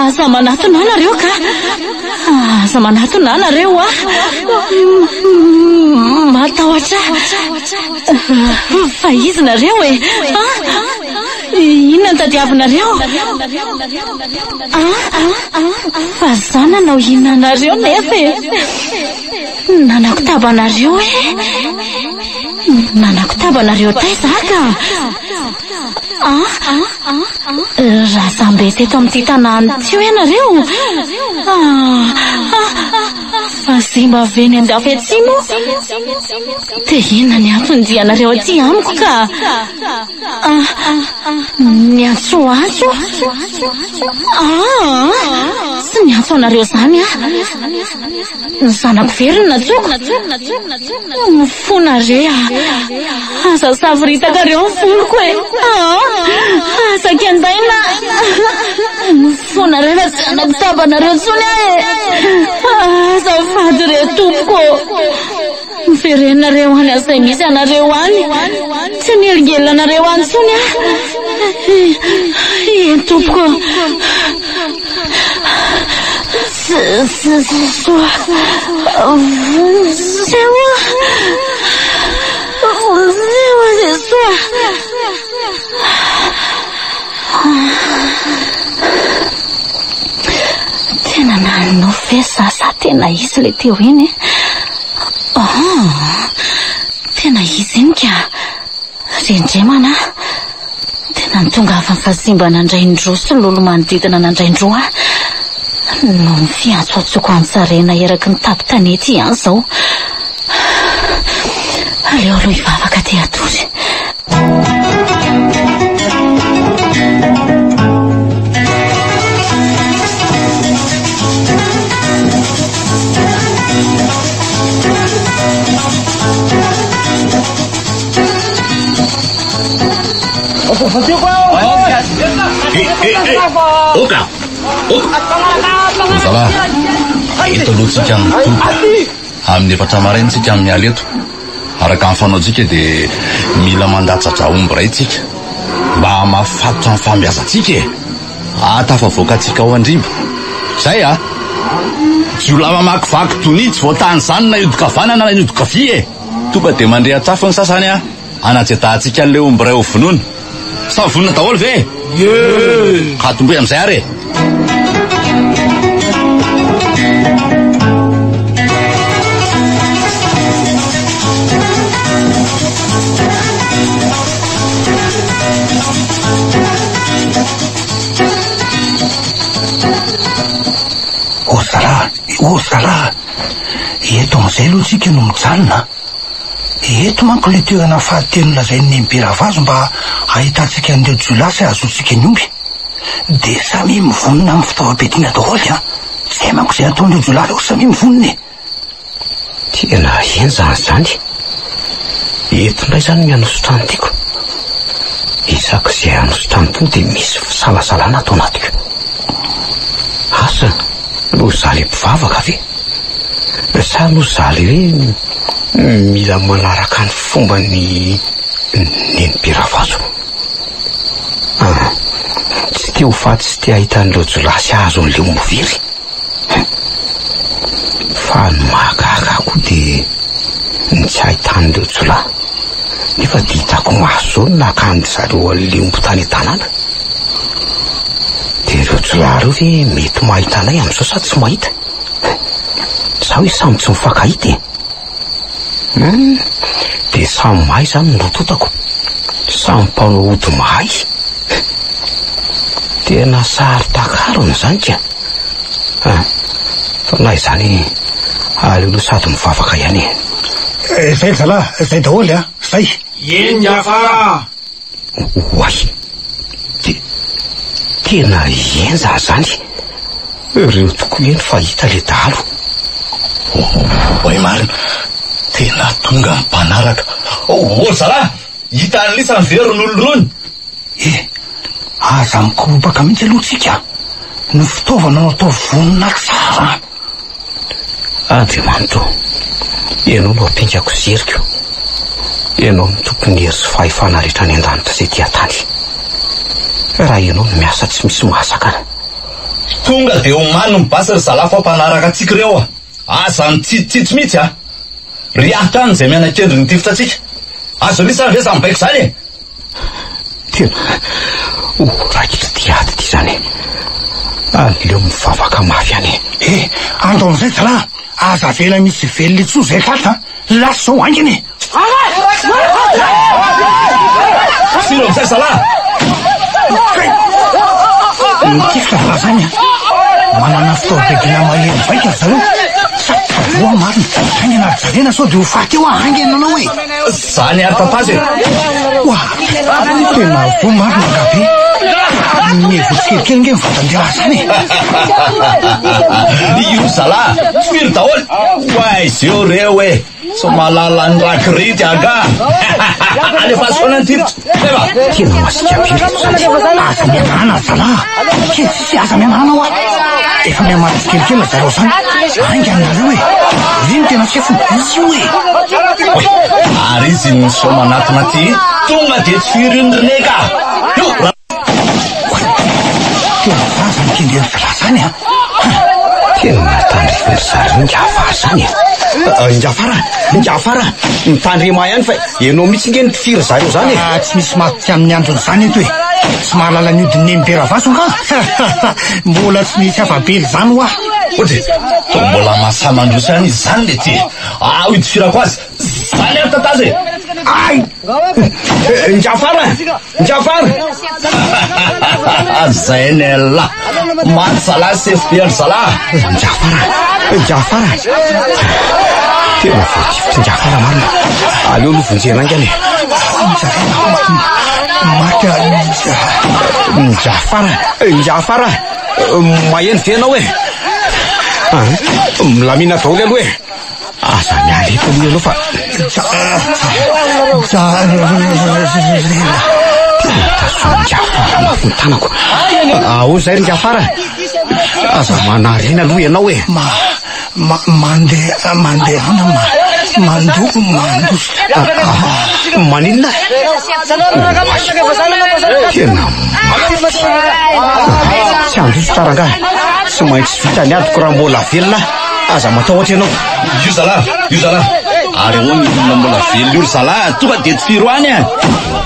C: Aza manatona ahy nareo ka. Aza manatona ahy nareo a. Matahotra ahy. Fa iza nareo e? Inona no tadiavinareo? Fa za nanao inona anareo nefa e? Nanakotaba anareo e? Nanakotaba anareo taiza aho ka? Razambe teto amin'ity tanàna ity io ianareo? Vazimba avy eny andafy atsimo? Dia inona ny antony dianareo aty amiko ka? Niantsoantso? Ah, tsy niantso anareo izany aho. Ny zanako very no nantsoiko. Mifona re ah. Aza savoritakareo ny voloko e. Ah, aza kendaina. Mifona re fa tsy hanakotaba anareo intsony aho e. Azafady re tompoko. Miverenareo any amin'izay misy anareo any. Tsy hanelingelina anareo any intsony aho. Eny tompoko. Soa. Vonjeo. Vonjeo Jesoa. Tena nanonofy ve za sa tena izy ilay teo iny e? Oh, tena izy iny ka. Rendremana aho. Tena nitongavan'ny vazimba nandraindroa sy lolo manodidina nandraindroa ahy. Noho ny fiantsoantsoako an-tsarena eraky ny tampon-tanety ihany izao. Aleo aloha hivavaka dia hatory.
E: Eh, eh, eh. Oka! Oka! Zalahy, eto aloha tsika mitoby. Amin'ny efatra maraina tsika miala eto. Araka ny fanaontsika dia mila mandatsa-dra omby iray tsika. Mba hahamafy fatotra ny fahombiazantsika e! Hahatafavoaka antsika ao Andriba. Zay a! Jiolahy mamakivaky donia tsy voatany izany na hiodin-kavanana na hiodin-kavia e! Tonga dia mandreha-trafo ny sasany a! Hanajetahantsika an'ilay omby iray ho vonoina. Samy vonona daholo ve e? Ie! Ka atombohy amin'izay ary e!
D: Ô zalahy, ô zalahy, eto amin'izay aloha tsika no mijanona a! Eto manko ilay toerana fahatelo nolazain'i Nenibe Ravazo mba hahitantsika an'ireo jiolahy sy hahazoantsika ny omby. Dia samia mivonona amin'ny fitaovam-piadiana daholo an! Tsy hay manko izay hataon'ireo jiolahy ireo, samia mivonona e!
F: Tena henjana izany. Eto indray izany ny hanosotra ny tiako. Isaky izay hanosotra ny tonga dia misy fisalasalana ato anatiko. Asa, noho izaho ilay mpivavaka ve? Sa noho izaho ilay hoe mila manaraka ny fomban'i Nenibe Ravazo? Ah, tsy te ho faty sy te hahita an'ireo jiolahy sy hahazo an'ilay omby very. Fa ny mahagaga ahy koa dia ny tsy ahitan'ireo jiolahy. Nefa dia hitako maso izao ny nakan-dry zareo an'ilay omby tany an-tanàna. Dia ireo jiolahy ireo ve mety mahita anay amin'izao sa tsy mahita? Za hoe samy tsy mifankahita e! Hum, dia samy mahay izany ny rototako. Samy mpanao ody mahay. Tena saro-takarina izany ka. Ah, fa na izany aleo aloha sady mivavaka ihany e.
G: Eh, zay ry zalahy, zay daholo a, zay.
H: Eny Jafara!
F: Oay! Te, tena henjana izany. Ireo tokoa eny fa hita le dahalo.
E: Oay marina, tena tonga ny mpanaraka. Oh, zalahy! Hitan'i Lisa ny very ny olon-drony.
D: Eh, aza mikoropaka mihitsy aloha tsika. Ny fitaovana no atao vonona tsara.
F: Andriamanitra ô, Ianao no ampingako sy heriko. Ianao no tompon'ny hery sy fahefana rehetra any an-danitra sy ety an-tany. Raha Ianao no miasa tsy misy mahasakana.
E: Tonga dia omano ny basy ry zalahy fa mpanaraka antsika ireo a! Aza mitsitsitsy mihitsy a! Ry hatrany izay miana-kendry nitifitra antsika. Azon'isa izany ve izany baiko izany e?
F: Tena ho raikitra ity ady ity izany e. Aleo mivavaka mafy any e.
G: Eh, andao amin'izay zalahy, aza avela misy velona intsony izay tratra a! Lasa izao haingana e!
E: Siro amin'izay zalahy!
G: Kay! Mitifitra va zany a? Manana fitaovam-piadiana mahery vaika ry zareo. Sady voa marina. Haingana ry jerena sao dia ho faty eo aho haingana ianao e!
E: Zany ary tataza e!
G: Oa! Tena voa marina angaha be. Mihevo tsikelikely nge ny vatan-dehilahy zany e!
E: Io zalahy! Firy daholo! Oay zeo reo e! Tsy mahalala ny rakirity angaha! Alefaso foana ny tifitra! Eva!
F: Tena masiaka be reto zany.
G: Aza mianahana ry zalahy! Kely sisa aza mianahana hoa! Efa mihamaty tsikelikely ry zareo zany! Haingana nareo e! Ry no tena sefony! Io e!
E: Oay! Ary izy miseho manatona aty, tonga dia tsy firy iny ry neka! Io!
G: Oay! Tena zaza ny kendren'ny zalahy zany a!
F: Tena tandrifin'ny zareo ingahy zany e! Ingahy Fara! Ingahy Fara! Mitandrema ihany fa ianao mihitsy nge no mpifiry zareo zany e!
G: Ah, tsy misy maty tsy amin'ny androny zany eto e! Tsy mahalala ny hodin'i Neny Beravaso angaha? Mbola tsy nisy afa-bela izany hoa!
E: Ohatry e! Toa mbola mahasahy mandroso ihany izy izany le ty e! Ao hitifirako azy! Zany ary tataza e!
F: Ay! Njafara! Njafara!
E: Zay ny elah! Maty zalahy sefo be an-dry zalahy!
F: Njafara! Njafara! Tena voatifitry Njafara marina! Aleo aloha vonjena haingana e!
G: Maty
F: Njafara! Njafara! Maheno ve ianao e? Milamina daholo aloha e! Aza miala eto aloha ianao fa...
G: Ja... Ja...
B: Tena tazomin'i Ngafara mafy ny tanako. Ahoana izay ry Ngafara? Aza manary aina aloha ianao e.
G: Ma, ma, mandeha, mandehana ma, mando, mandositra.
B: Ah, maninona? Tena mafy. Tsy handositra rangahy. Tsy maintsy vita ny adiko raha mbola velona aho. Aza matahotra ianao.
E: Io zalahy, io zalahy. Ary ahoana ny olona mbola velona io ry zalahy? Tonga dia tifiro any e.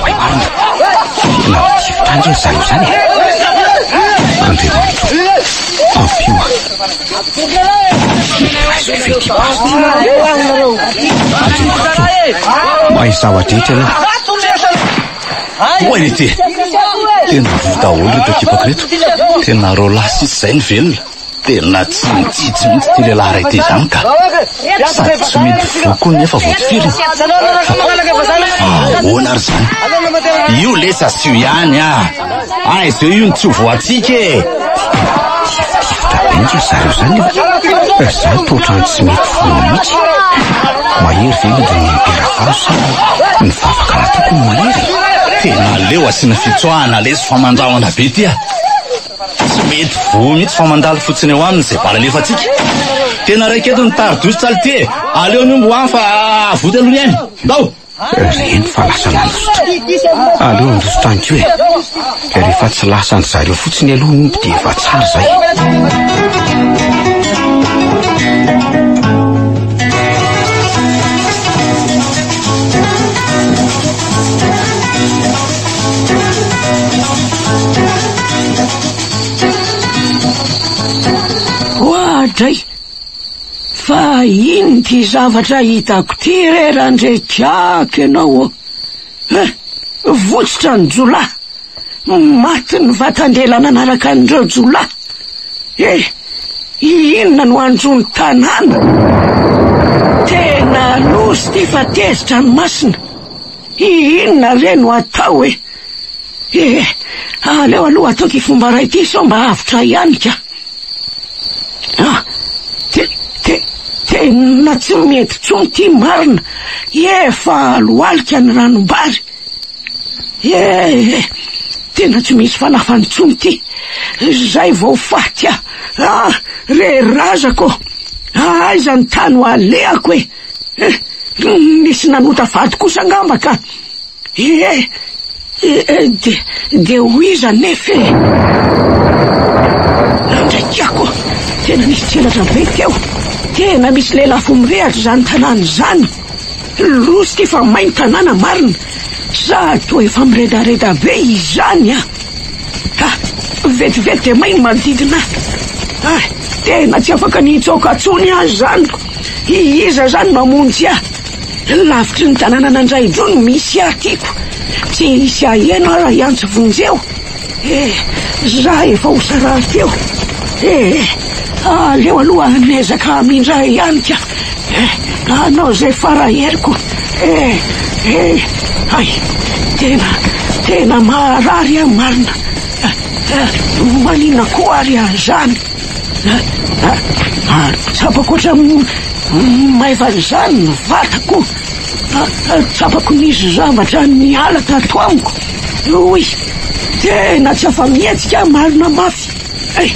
B: Oay marina. Tena mitifitra ange ry zareo izany e. Andriamanitra o, ampio aho. Raisiko ve ity basy ity? Andriamanitra o, mahay zava-drehetra ianao.
E: Oay ity. Tena voa daholo ireto ekipako ireto. Tena roalahy sisa izay ny velona. Tena tsy mitsitsy mihitsy ity lehilahy iray ity izany ka. Sady tsy mety voa koa nefa voatifirina. Fa ahoana ary izany? Io lesy asio ihany ah. Aiza eo io no tsy ho voantsika e.
B: Tifitifitra be nge zareo izany e. Za toa ohatran'ny tsy mety voa mihitsy. Mahery ve ilay Berafazo sa ny vavaka nataoko no mahery?
E: Tena aleo asiana fitsoahana lesy fa mandrahona be ity ah. Tsy mety voa mihitsy fa mandalo fotsiny eo aminy izay bala alefantsika. Tena raiketo ny tari-dositra lty e! Aleo ny omby ho any fa avoty aloha ny aina. Ndao!
B: Reny fa lasa nandositra. Aleo handositra any koa e. Rehefa tsy lasan-dry zareo fotsiny aloha ny omby dia efa tsara izay.
D: Oadray! Fa inn ty zavatra hitako ty re Randriakiako ianao ô? Eh! Votsotra ny jiolahy! Maty ny vatan-dehilahy nanaraka an'ireo jiolahy! Eh! Inona no hanjo ny tanàna? Tena loza ity fa tezitra ny masina! Inona re no atao e? Eh, aleo aloha ataoko ity fomba iray ity sao mba avotra ihany ka. Ah, te, te, tena tsy mety intsony ity marina. Efa alohalika ny ranombary. Eh, eh, tena tsy misy fanafany intsony ity. Izay vao faty aho. Ah, re razako. Aiza ny tany ho alehako e? Eh, nisy nanota vady kosa angamba ka. Eh, eh, de, de ho iza nefa e? Andraikako, tena misy tselatra be teo. Tena misy lelafo mirehatra izany tanàna izany. Loza ity fa may ny tanàna marina. Sady toa efa miredareda be izany ah. Ah, vetivety dia may ny manodidina ahy. Ah, tena tsy afaka ny hitsoaka intsony aho izany. Iza izany no hamonjy ahy? Lavitry ny tanànan'Andrahidroa no misy ahy tiako. Tsy hisy haheno aho raha hiantso vonjeo. Eh, za efa ho sarahako eo. Eh, aleo aloha miezaka hamindra ihany ka. Eh, hanao izay fara heriko. Eh, eh, hay, tena, tena maharary aho marina. Eh, maninona koa ary aho izany? Tsapako ohatran'ny maivana izany ny vatako. Tsapako nisy zavatra niala tato amiko. Oy, tena tsy afa-mihetsika aho marina mafy. Eh,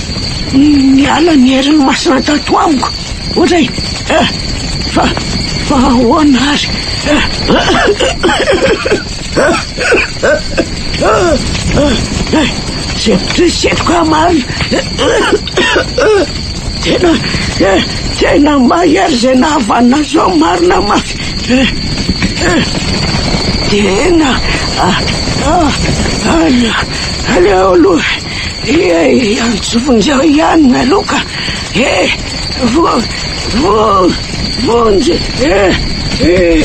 D: niala ny herin'ny masina tato amiko. Ohatray, eh, fa, fa ahoana ary? Setroka marina. Tena, tena mahery izay nahavanona zao marina mafy. Tena, aleo aloha hiantso vonjeo ihany aloha ka. Eh, vonjy, eh, eh.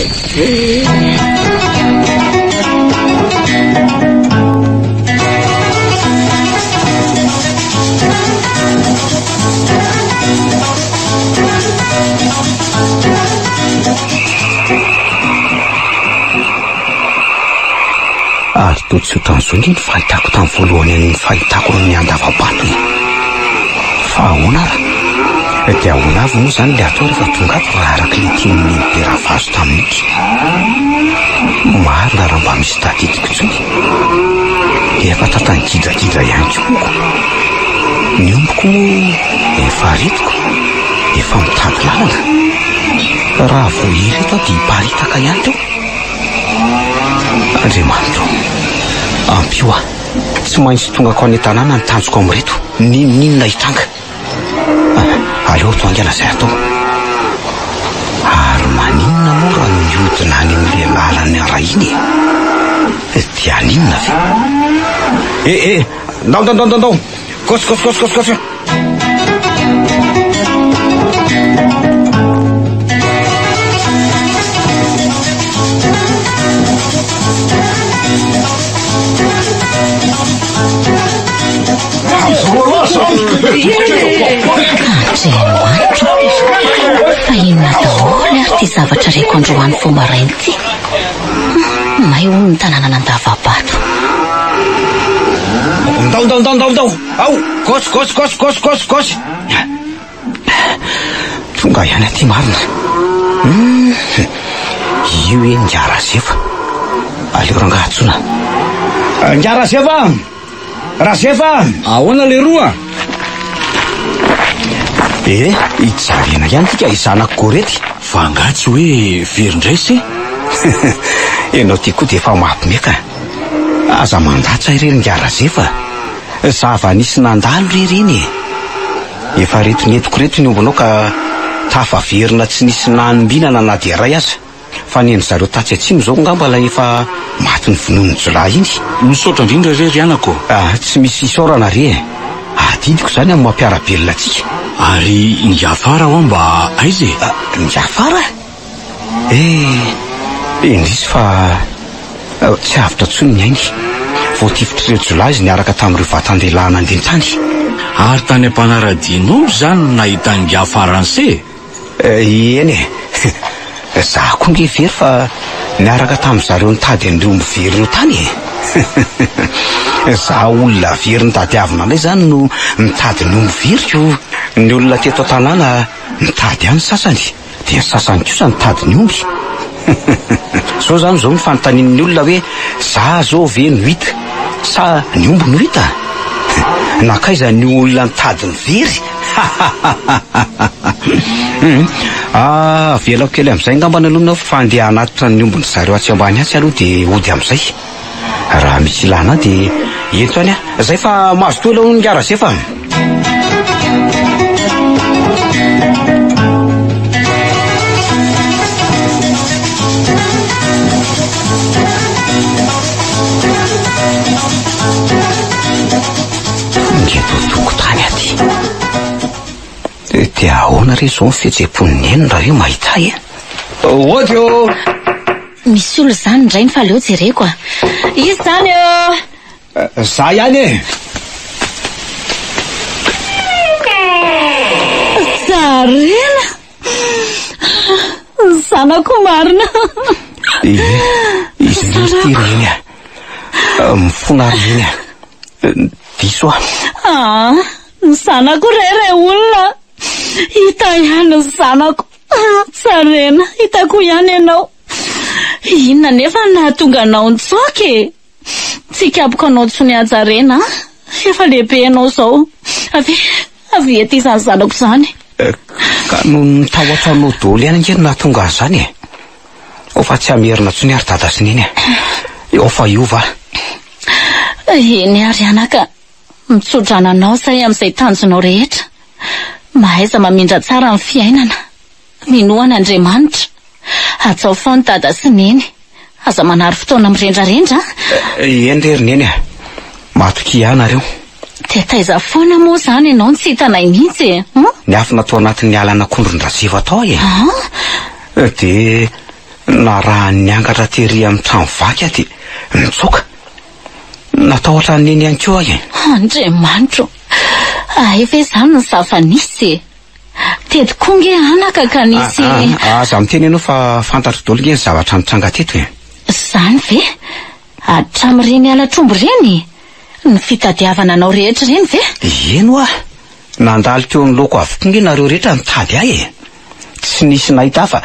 B: Ary toa tsy ohatran'izao nge ny fahitako tamin'ny voalohany an'ny fahitako ny andavabato e. Fa ahoana ara? Dia ahoana avy moa izany ilay atao rehefa tonga ato raha araka ilay tenin'i Neny Be Ravazo tamin'ity? Marina raha mba misy tadidiko intsony. Efa tratran'ny gidragidra ihany koa moko. Ny ombiko moa efa aretiko, efa mitady lalana. Raha vao ireto aho dia hiparitaka ihany teo. Andriamanitro, ampio aho. Tsy maintsy tongako any an-tanàna ny tanjoko amin'ireto, n'inon'inona hitranga. Aleo atao haingana izay atao. Ary maninona moa raha mihodina any amin'ilay lalana iray iny e? Dia haninona ve? Eh eh, ndao ndao ndao ndao. Gauche gauche gauche gauche gauche.
C: Andriamanitra fa inona daholo ary ity zavatra reko androany vao maraina ity? May hono ny tanànan'Andavabato.
B: Ndao, ndao, ndao, ndao, ndao. Ao, gauche, gauche, gauche, gauche, gauche, gauche. Tonga ihany aty marina. Hum, io hoe Ingahy Razefa. Aleo rangahy antsoina. Ingahy Razefa! Razefa!
H: Ahoana leroa?
B: Eh, hijarena ihany tika i zanako Gorety.
E: Fa angaha tsy hoe very indray se?
B: Ianao ty koa dia efa mampime ka. Aza mandatsa ireny Ingahy Razefa. Zava-nisy nandalo re ireny e. Efa reto nentiko reto ny ombinao ka tafaverina tsy nisy nanombinana na dia iray aza. Fa ny an-dry zareo tatsy atsimo izao angamba ilay efa maty novonoin'ny jiolahy iny.
E: Misaotra indrindra re ry anako ô.
B: Ah, tsy misy isaorana re e. Adidiko izany amin'ny maha mpiara-belona antsika.
E: Ary Ingahy Fara hoa mba aiza e?
B: Ah, Ingahy Fara? Eh, indrisy fa tsy avotra intsony ny ainy. Voatifitr'ireo jiolahy izy niaraka tamin'ireo vatan-dehilahy nandeha tany.
E: Ary tany am-panaradian'omby izany no nahitan'ingahy Faranse e?
B: Eny e! Za koa nge very fa niaraka tamin'ny zareo nitady an'ireo omby very ireo tany e! Za olona very nitadiavina indray zany no mitady ny omby veriko. Ny olona teto an-tanàna nitady ahy ny sasany, dia ny sasany kosa nitady ny omby. Zao zany zao ny fanontanian'ny olona hoe za zao ve no hita sa ny omby no hita? Nankaiza ny olona nitady ny very? Avelako kely amin'izay angambany aloha ianao fa handeha hanatitra ny ombin-dry zareo atsy ambany atsy aloha dia hody amin'izay. Raha misy ilana ahy dia ento any aho. Zay fa mazotoa aloha hono ingahy Razefa a! Tonga eto an-tokotany aty. Dia ahoana re izao ny fihetseham-pon'i Neny raha hoe mahita ahy e? Ody ô!
C: Misy olona izany indray ny fa aleo jereko a! Iza izany ô?
B: Za ihany e!
C: Tsarena! Zanako marina!
B: Ie, izy indray ity ry Neny a! Mifona ry Neny a! Diso aho.
C: Ah, ny zanako re re olona! Hita ihany ny zanako. Tsarena, hitako ihany ianao. Inona anefa no nahatonga anao nitsoaka e? Tsy hikapoka anao intsony Hajarena a! Efa lehibe ianao izao. Avia, avia ety izany zanako izany.
B: Ka noho ny tahotra anao daholo ihany ange no nahatonga an'izany e! Ao fa tsy hamerina intsony ary dada sy neny a! Ao fa hiova aho.
C: Eny ary anaka, mitsodrano anao izahay amin'izay tanjonao rehetra. Mahaiza mamindra tsara ny fiainana. Minoa an'Andriamanitra. Hajao foana dada sy neny. Aza manary fotoana mirendrarendra
B: a! Eny re ry neny a! Matokia ahy nareo.
C: Dia taiza foana moa izany ianao no tsy hitanay mihitsy e? Hum?
B: Niafina tao anatin'ny alan'akondron-dRazefa tao aho e!
C: Ah?
B: Dia narahan'ny angatra tery amin'ny trano vaky aho dia nitsoaka. Natahotra an'i neny ihany koa aho e!
C: Andriamanitro! Hay ve izany ny zava-nisy e? Teto koa nge anaka ka nisy.
B: Ah, ah, aza miteny ianao fa fantatro daholo nge ny zavatra nitranga teto e.
C: Izany ve? Hatramin'ireny halatr'omby ireny? Ny fitadiavana anao rehetra ireny ve?
B: Eny hoa! Nandalo teo anoloako avokoa nge nareo rehetra nitady ahy e. Tsy nisy nahita ahy fa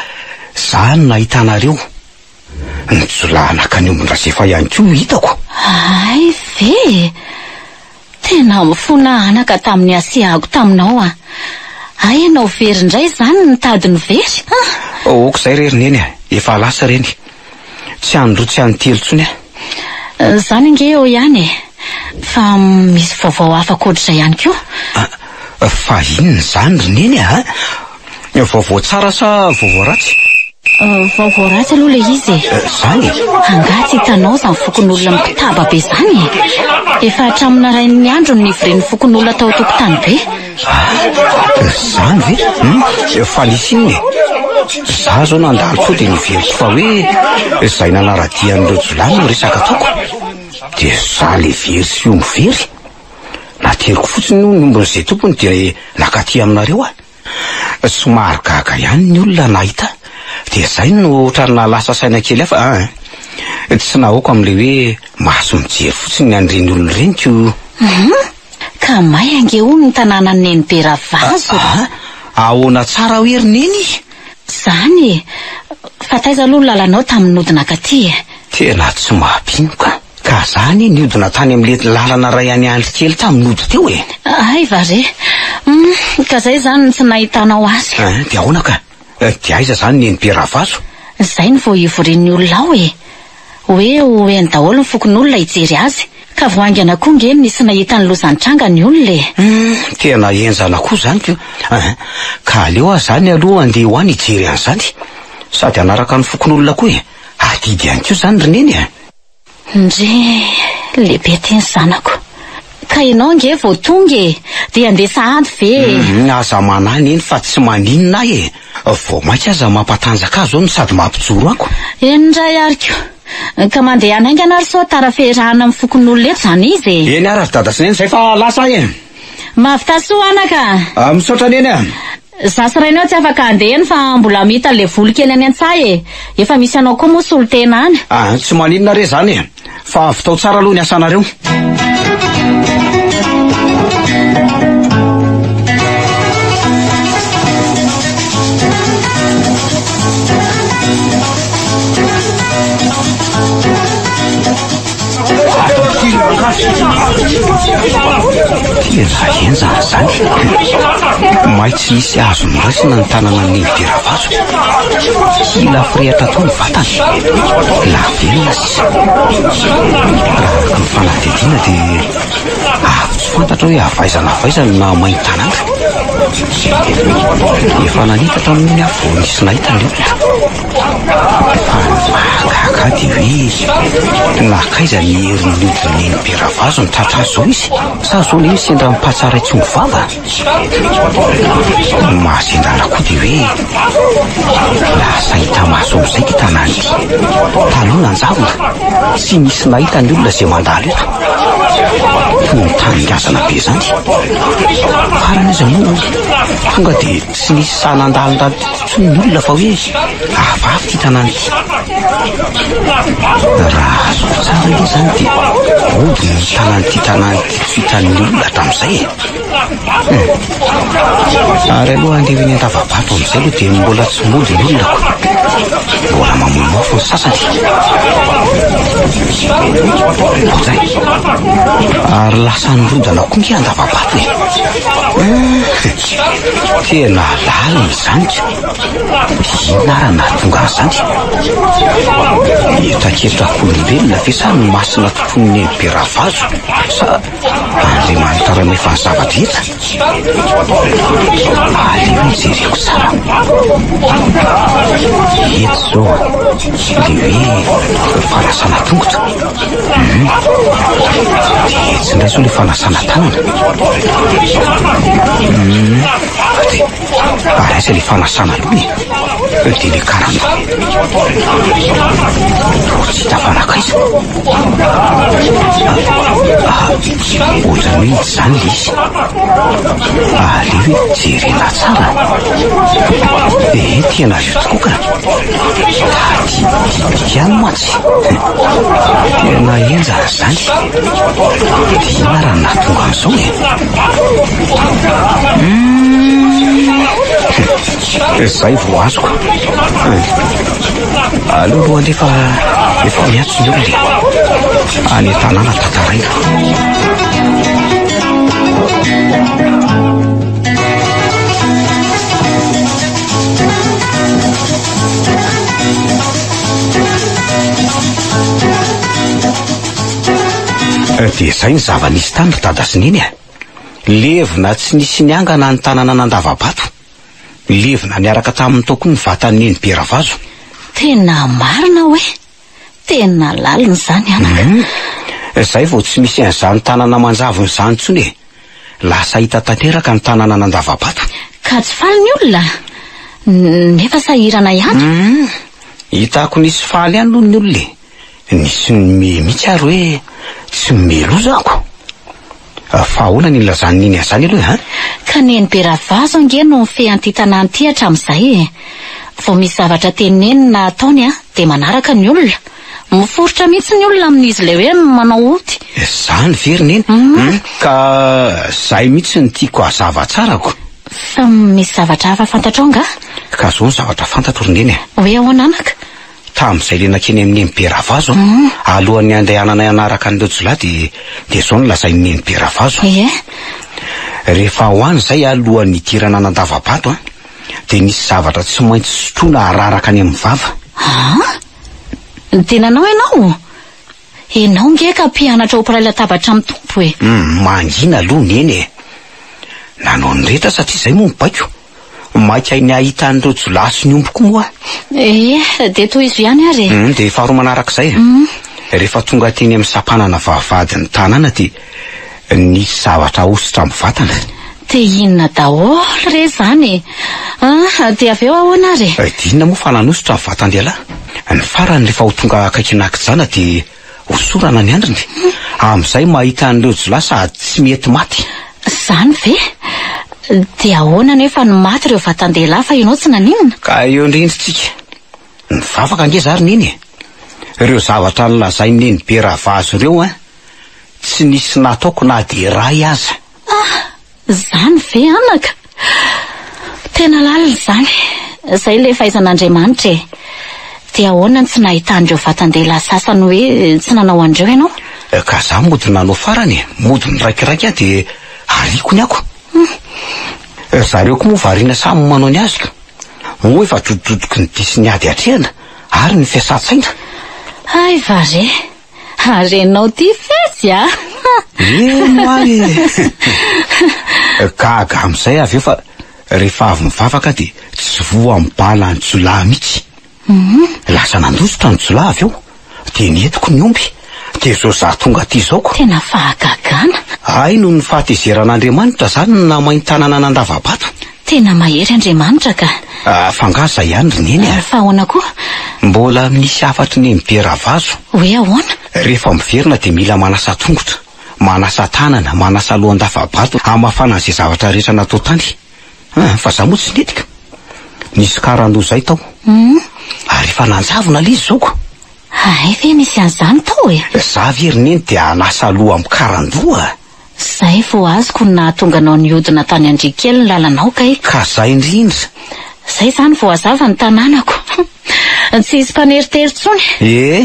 B: za no nahita anareo. Ny jiolahy naka ny ombin-dRazefa ihany koa no hitako.
C: Hay ve e! Tena mifona anaka tamin'ny hasiahako taminao aho. Hay ianao very indray izany nitady ny very an!
B: Ok izay re ry Neny a! Efa lasa ireny. Tsy androa tsy andro telo intsony aho.
C: Izany ange eo ihany e! Fa misy vaovao hafa ankoatr'izay ihany koa.
B: Fa inona izany ry Neny a? Vaovao tsara sa vaovao ratsy?
C: Vaovao ratsy aloha ilay izy e.
B: Izany e?
C: Angaha tsy hitanao izany fokonolona mikotaba be izany e? Efa hatramin'ny narain'ny andro no nivorian'ny fokonolona tao an-tokotany be.
B: Ah, izany ve? Hum, fa nisy inona e? Izaho izao nandalo teo dia noheveriko fa hoe izay nanara-dia an'ireo jiolahy no resaka ataoko. Dia izaho ilay very sy omby very. Nateriko fotsiny hono ny ombin'izay tompony dia nakaty aminareo aho. Somary gaga ihany ny olona nahita dia izay no ohatran'ny nahalasa saina kely ahy fa an! Tsy nahoako amin'ilay hoe maso mijery fotsiny ny an'ireny olona ireny ko.
C: Hum! Ka may ange hono ny tanànan'i Nenibe Ravazo.
B: Ah! Ahoana tsara hoe ry Neny?
C: Izany e! Fa taiza aloha ny lalanao tamin'ny nody nankaty e?
B: Tena tsy mampino ka! Ka za anie niodina tany amin'ilay lalana iray any Andry kely tamin'ny nody teo e!
C: Hay va re! Hum, ka zay izany no tsy nahitanao azy.
B: Hein, dia ahoana ka? Dia aiza izany Nenibe Ravazo?
C: Izay no vao hivorian'ny olona ao e! Hoe ho eny daholo ny fokonolona hijery azy. Ka vao haingana koa nge no nisy nahita ny loza nitranga ny olona e!
B: Hum, tena henjana koa izany ko! Hein, ka aleo aho izany aloha handeha ho any hijery an'izany. Sady hanaraka ny fokonolona koa e! Adidy ihany koa izany ry Neny a!
C: Ndry, lehibe ty ny zanako. Ka ianao ange vao tonga e! Dia handeha sahady ve e?
B: Humm, aza manahy Neny fa tsy maninona ahy e! Vao mainka aza mampatanjaka ahy izao no sady mampijoro ako.
C: Eny indray ary ko! Ka mandehana haingana ary sao tara fiarahana amin'ny fokonolona eto izany izy e!
B: Eny ary ry dada sy Neny izay fa lasa ahy e!
C: Mahavità soa anaka
B: a! Misaotra Neny a!
C: Za sy rainao tsy afaka handeha eny fa mbola hamita an'ilay voly kely any an-tsaha e! Efa misy anao koa moa solontena any.
B: Ah, tsy maninona re izany e! Fa vitao tsara aloha ny asanareo. Tena henjana izany. May tsy hisy azo noraisina ny tanana an'i Neny Beravazo. Hila firehatra tao ny vatany. Lavenona sisa. Raha araka ny fanadihadiana dia avy tsy fantatra hoe avy aiza na avy aiza no nahamay ny tanàna. Efa nanitatra moa ny afo vao nisy nahita ny olona. Fa ny mahagaga ahy dia hoe nankaiza ny herin'ny odin'i Neny be Ravazo no tratra azy izao izy? Sa izao le hoe sendra ny patsa iray tsy omby vava? Ny mahazendana koa dia hoe lasa hita maso amin'izay ity tanàna ity. Taloha nanjavona, tsy nisy nahita ny olona izay mandalo eto. Toy ny tany ngazana be izany. Farany aza moa tonga dia tsy nisy sahy nandalondalo teto intsony ny olona fa hoe hafahafa ity tanàna ity. Raha azoko tsara ange izany dia hody ny tanàn'ity tanàna ity tsy hitan'ny olona hatramin'izay e. Hum. Ary aloha handeha ho eny Andavabato amin'izay aloha dia mbola tsy mody ny olona ko. Mbola mamono afo ny sasany. Ohatray. Ary lasa nirodana koa nge Andavabato e. Hum. Tena lalina izany ka. Inona ary no nahatonga an'izany? Hetraketrak'olombelona ve sa ny masina tompoin'i Neny be Ravazo sa Andriamanitra Ray mahefa ny zava-drehetra? Aleo hijereko tsara. Eto izao le hoe fanasana tongotra. Hum. Dia etsy indray izao le fanasana tanana. Hum. Dia ary aiza le fanasana loha e? Dia le karandoha. Toa tsy hita fa nankaiza. Ah, ohatran'ny hoe izany le izy. Aleo hoe jerena tsara. Eh, tena io tokoa ka. Tadidiko ihany mantsy. Tena henjana izany. Dia inona raha nahatonga an'izao e? Hmm.
F: Izay vao azoko. Aleo aloha alefa fa efa miantso ny olona e. Any an-tanàna tantaraina. Dia izay ny zava-nisy tany ry dada sy neny a. Levona tsy nisy niangana ny tanana nandava-bato. Levona niaraka taminy tao koa ny vatan'i Neny be Ravazo.
C: Tena marina hoe? Tena lalina izany anaka.
F: Hum. Izay vao tsy misy an'izany tanana manjavona izany intsony e. Lasa hita tanteraka ny tanana nandava-bato.
C: Ka tsy faly ny olona? Nefa sahirana ihany.
F: Hum. Hitako nisy faly ihany aloha ny olona e. Nisy nimehy mihitsy ary hoe tsy mimehy loza ako. Fa ahoana ny nilazan'i Neny an'izany aloha e an?
C: Ka Neny be Ravazo ange no mifehy an'ity tanàna ity hatramin'izay e. Vao misy zavatra teneniny na ataony dia manaraka ny olona. Miforitra mihitsy ny olona amin'izy ilay hoe manao ody.
F: Izany ve ry Neny? Hum, ka izay mihitsy no tiako hazava tsara ko.
C: Fa misy zavatra hafa fantatrao angaha?
F: Ka izao ny zavatra fantatro ry Neny e.
C: Hoe ahoana anaka?
F: Tamin'izay le nankeny amin'i Neny be Ravazo an, alohan'ny handehananay hanaraka an'ireo jiolahy dia dia izao no lazain'i Neny be Ravazo.
C: Ie.
F: Rehefa ho any izay alohan'ny hidirana an'Andavabato an, dia nisy zavatra tsy maintsy sotroina araraka any amin'ny vava.
C: An? Dia nanao ianao? Ianao nge ka mpianatra ho mpiray latabatra amin'ny Tompo e.
F: Hum, mangina aloha Neny e. Nanao ny rehetra satria izay moa ny baiko. Maika ny hahita an'ireo jiolahy sy ny omby koa moa aho.
C: Ie, dia tohizo ihany ary e.
F: Hum, dia faharoa manarak'izay, rehefa tonga teny amin'ny sampanana vavahadin'ny tanàna dia nisy zavatra ahosotra amin'ny vatana.
C: Dia inona daholo re izany e? Ah, dia avy eo ahoana ary
F: e? Dia inona moa fa nanosotra ny vatan-dehilahy? Ny farany rehefa ho tonga akaikin'Akijana dia Hosorana ny andriny. Amin'izay mahita an'ireo jiolahy sady tsy mety maty.
C: Izany ve? Dia ahoana anefa no maty ireo vatan-dehilahy fa ianao tsy naninona?
F: Ka eo indrindra tsika. Nivavaka ange za ry Neny e. Ireo zavatra nolazain'i Neny be Ravazo ireo an, tsy nisy nataoko na dia iray aza.
C: Ah! Izany ve anaka? Tena lalina izany. Izay ilay fahaizan'Andriamanitra e. Dia ahoana no tsy nahitan'ireo vatan-dehilahy sasany hoe tsy nanao an'ireo ianao?
F: Ka za mody nanao farany e, mody niraikiraika aho dia ariako ny ako. Ry zareo koa moa variana samy manao ny azy ka. Moa efa drodrodroky ny dihy sy ny ady atrehana ary ny fiasan-tsaina.
C: Hay va re! Ary enao ty fetsy a!
F: Eny hoa e! Gaga amin'izay avy eo fa rehefa avy mivavaka dia tsy voa amin'ny bala ny jiolahy mihitsy. Lasa nandositra ny jiolahy avy eo, dia nentiko ny omby, dia izao za tonga aty izao ko.
C: Tena fahagagana!
F: Hay noho ny fahatezeran'Andriamanitra izany no namainy tanana nandava-bato.
C: Tena mahery Andriamanitra ka.
F: Fa angaha izay ihany ry Neny a?
C: Fa ahoana koa?
F: Mbola misy hafatry Neny be Ravazo.
C: Hoe ahoana?
F: Rehefa miverina dia mila manasa tongotra, manasa tanana, manasa loha an-dava-bato hamafana an'izay zavatra rehetra natao tany. Ah, fa za moa tsy nety ka. Nisy karandoha izay tao. Ary efa nanjavona ilay izy izao ko.
C: Hay ve nisy an'izany tao e?
F: Za ve ry Neny dia hanasa loha amin'ny karandoha?
C: Zay vao azoko ny nahatonga anao nihodina tany Andriakely ny lalanao kay.
F: Ka zay indrindra.
C: Zay zany vao hazava ny tanànako. Tsy hisy mpaneritery intsony.
F: Ee.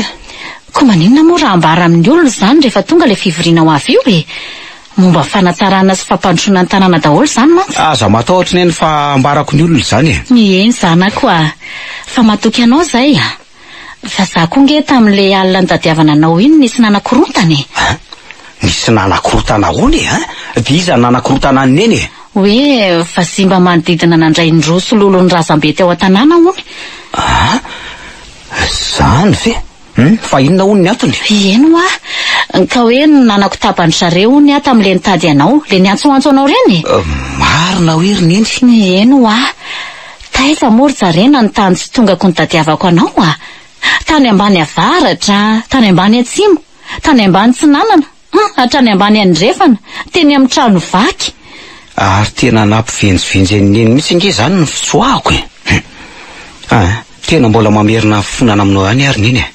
C: Koa maninona moa raha ambara amin'ny olona izany rehefa tonga ilay fivoriana ho avy io e? Momba ny fanatsarana sy fampandrosoana ny tanàna daholo izany mantsy.
F: Aza matahotra neny fa ambarako ny olona izany e.
C: Eny zanako a! Fa matoky anao izay a! Fa za koa nge tamin'ilay alina nitadiavana anao iny nisy nanakorontana e!
F: An? Nisy nanakorontana ahoana e? An? Dia iza no nanakorontana an'i Neny e?
C: Hoe vazimba manodidina nandray ny roa sy lolo ny razambe teo an-tanàna hono.
F: An? Izany ve? Hum, fa inona hono ny antony?
C: Eny hoa! Ka hoe nanakotaba an-dry zareo hono aho tamin'ilay nitady anao, ilay niantsoantso anao ireny e!
F: Marina hoe ry Neny?
C: Eny hoa! Taiza moa ry Jarena ny tany tsy tongako nitadiavako anao a! Tany ambany avaratra, tany ambany atsimo, tany ambany tsinanana, hum, hatrany ambany andrefana, teny amin'ny trano vaky.
F: Ary tena nampivenjivenjy an'i Neny mihitsy ange izany ny fitsoahako e! Hum. Ah, tena mbola mamerina ny fonana aminao ihany ary Neny e!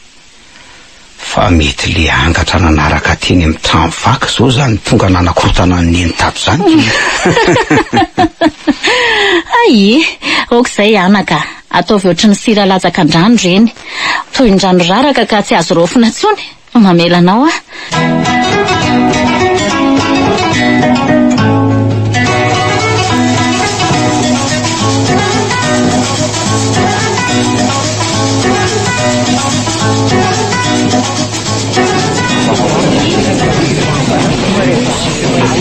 F: Fa mety le angatra nanaraka teny amin'ny trano vaky zao zany tonga nanakorontana an'i Neny tato zany.
C: Hay Ie, ok izay anaka, ataovy ohatry ny sira latsaka an-drano ireny. Toy ny rano raraka ka tsy azo raofina intsony. Mamela anao aho.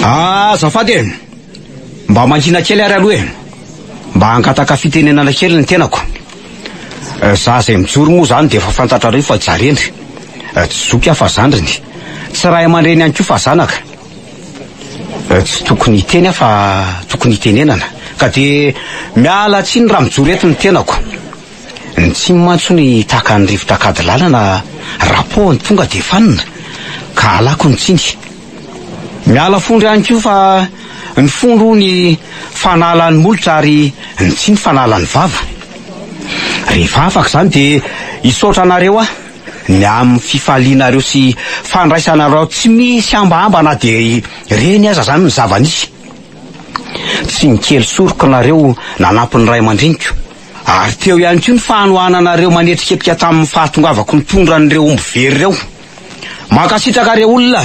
B: Azafady e! Mba mangina kely ary aloha e! Mba hangataka fitenenana kely ny tenako. Za izay mijoro moa izany dia efa fantatrareo fa Jarendry. Tsy zoky aho fa zandriny. Tsy ray aman-dreny ihany koa fa zanaka. Tsy tokony hiteny aho fa tokony hitenenana. Ka dia miala tsiny raha mijoro eto ny tenako. Ny tsiny mantsy hono tahaka ny rivotra akady lalana raha poahiny tonga dia fanina. Ka alako ny tsiny. Miala fondro ihany koa fa ny fondro hono fanala ny molotra ary ny tsiny fanala ny vava. Rehefa afaka izany dia hisaotra anareo aho ny amin'ny fifalianareo sy fandraisanareo tsy misy hambahamba na dia ireny aza izany ny zava-nisy. Tsy nikely soroka nareo nanampy ny ray aman-dreniko ary teo ihany koa ny fanohananareo manetriketrika tamin'ny fahatongavako nitondra an'ireo omby very ireo. Mankasitraka re olona a!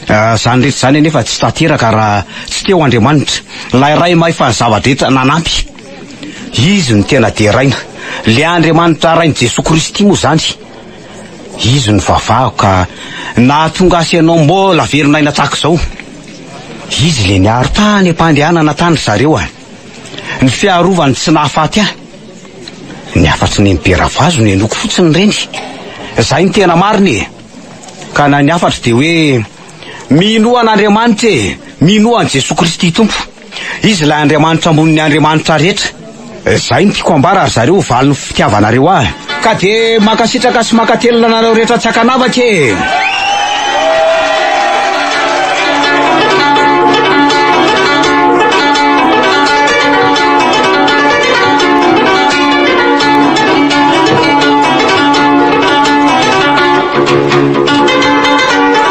B: Izany rehetra izany anefa tsy tanteraka raha tsy teo Andriamanitra, ilay Ray mahefa ny zava-drehetra nanampy. Izy no tena deraina. Ilay Andriamanitra Rain'i Jesoa Kristy moa izany. Izy no vavahako ka nahatonga ahy sy ianao mbola velon'aina tahaka izao. Izy ilay niaro tany am-pandehanana tany ry zareo a! Ny fiarovany tsy nahafaty ahy. Ny hafatry ny NB Ravazo no henoko fotsiny ireny. Izay no tena marina e! Ka na ny hafatro dia hoe, Minoa an'Andriamanitra e! Minoa an'i Jesoa Kristy Tompo. Izy ilay Andriamanitra ambonin'ny andriamanitra rehetra. Izay no tiako ambara ry zareo ho valin'ny fitiavanareo ahy. Ka dia mankasitraka sy mankatelina anareo rehetra tsy ankanavaka e!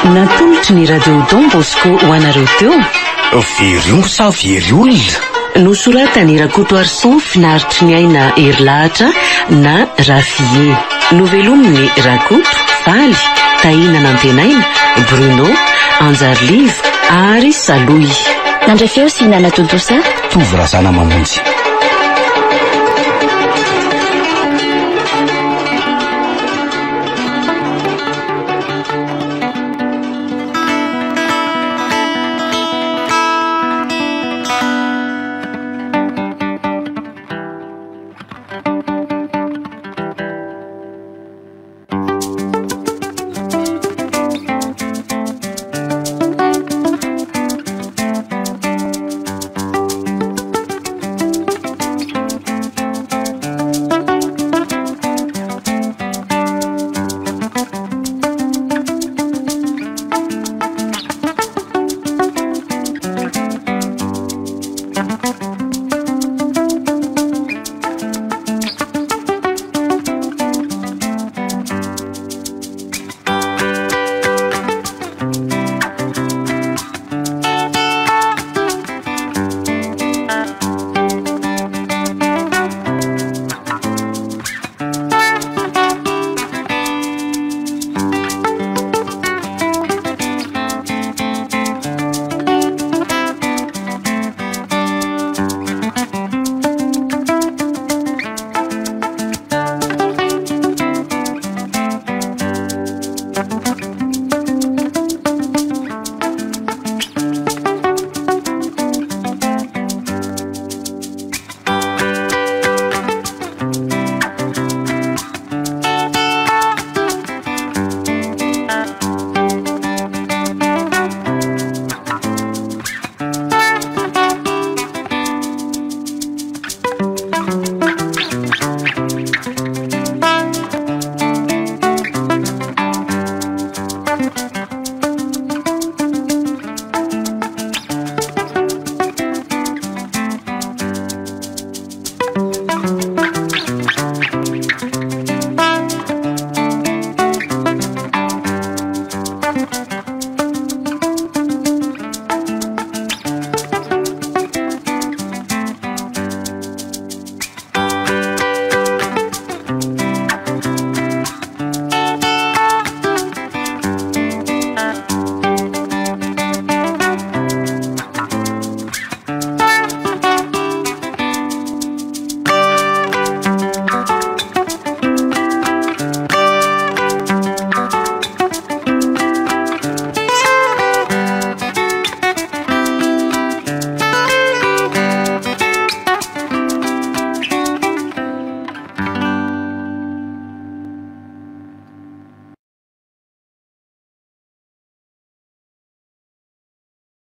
A: Natolotry ny Radio Don Bosco ho anareo teo.
B: Very omby sa very olona?
A: Nosoratan'i Rakotoarison Finaritriniaina Herilahatra na Rafie. Novelomin'i Rakoto, Faly, Tahina Nantenaina, Bruno, Anjariliva ary Salohy.
C: Nandray feo sy nanatontosa.
B: Tovo Razanamamonjy.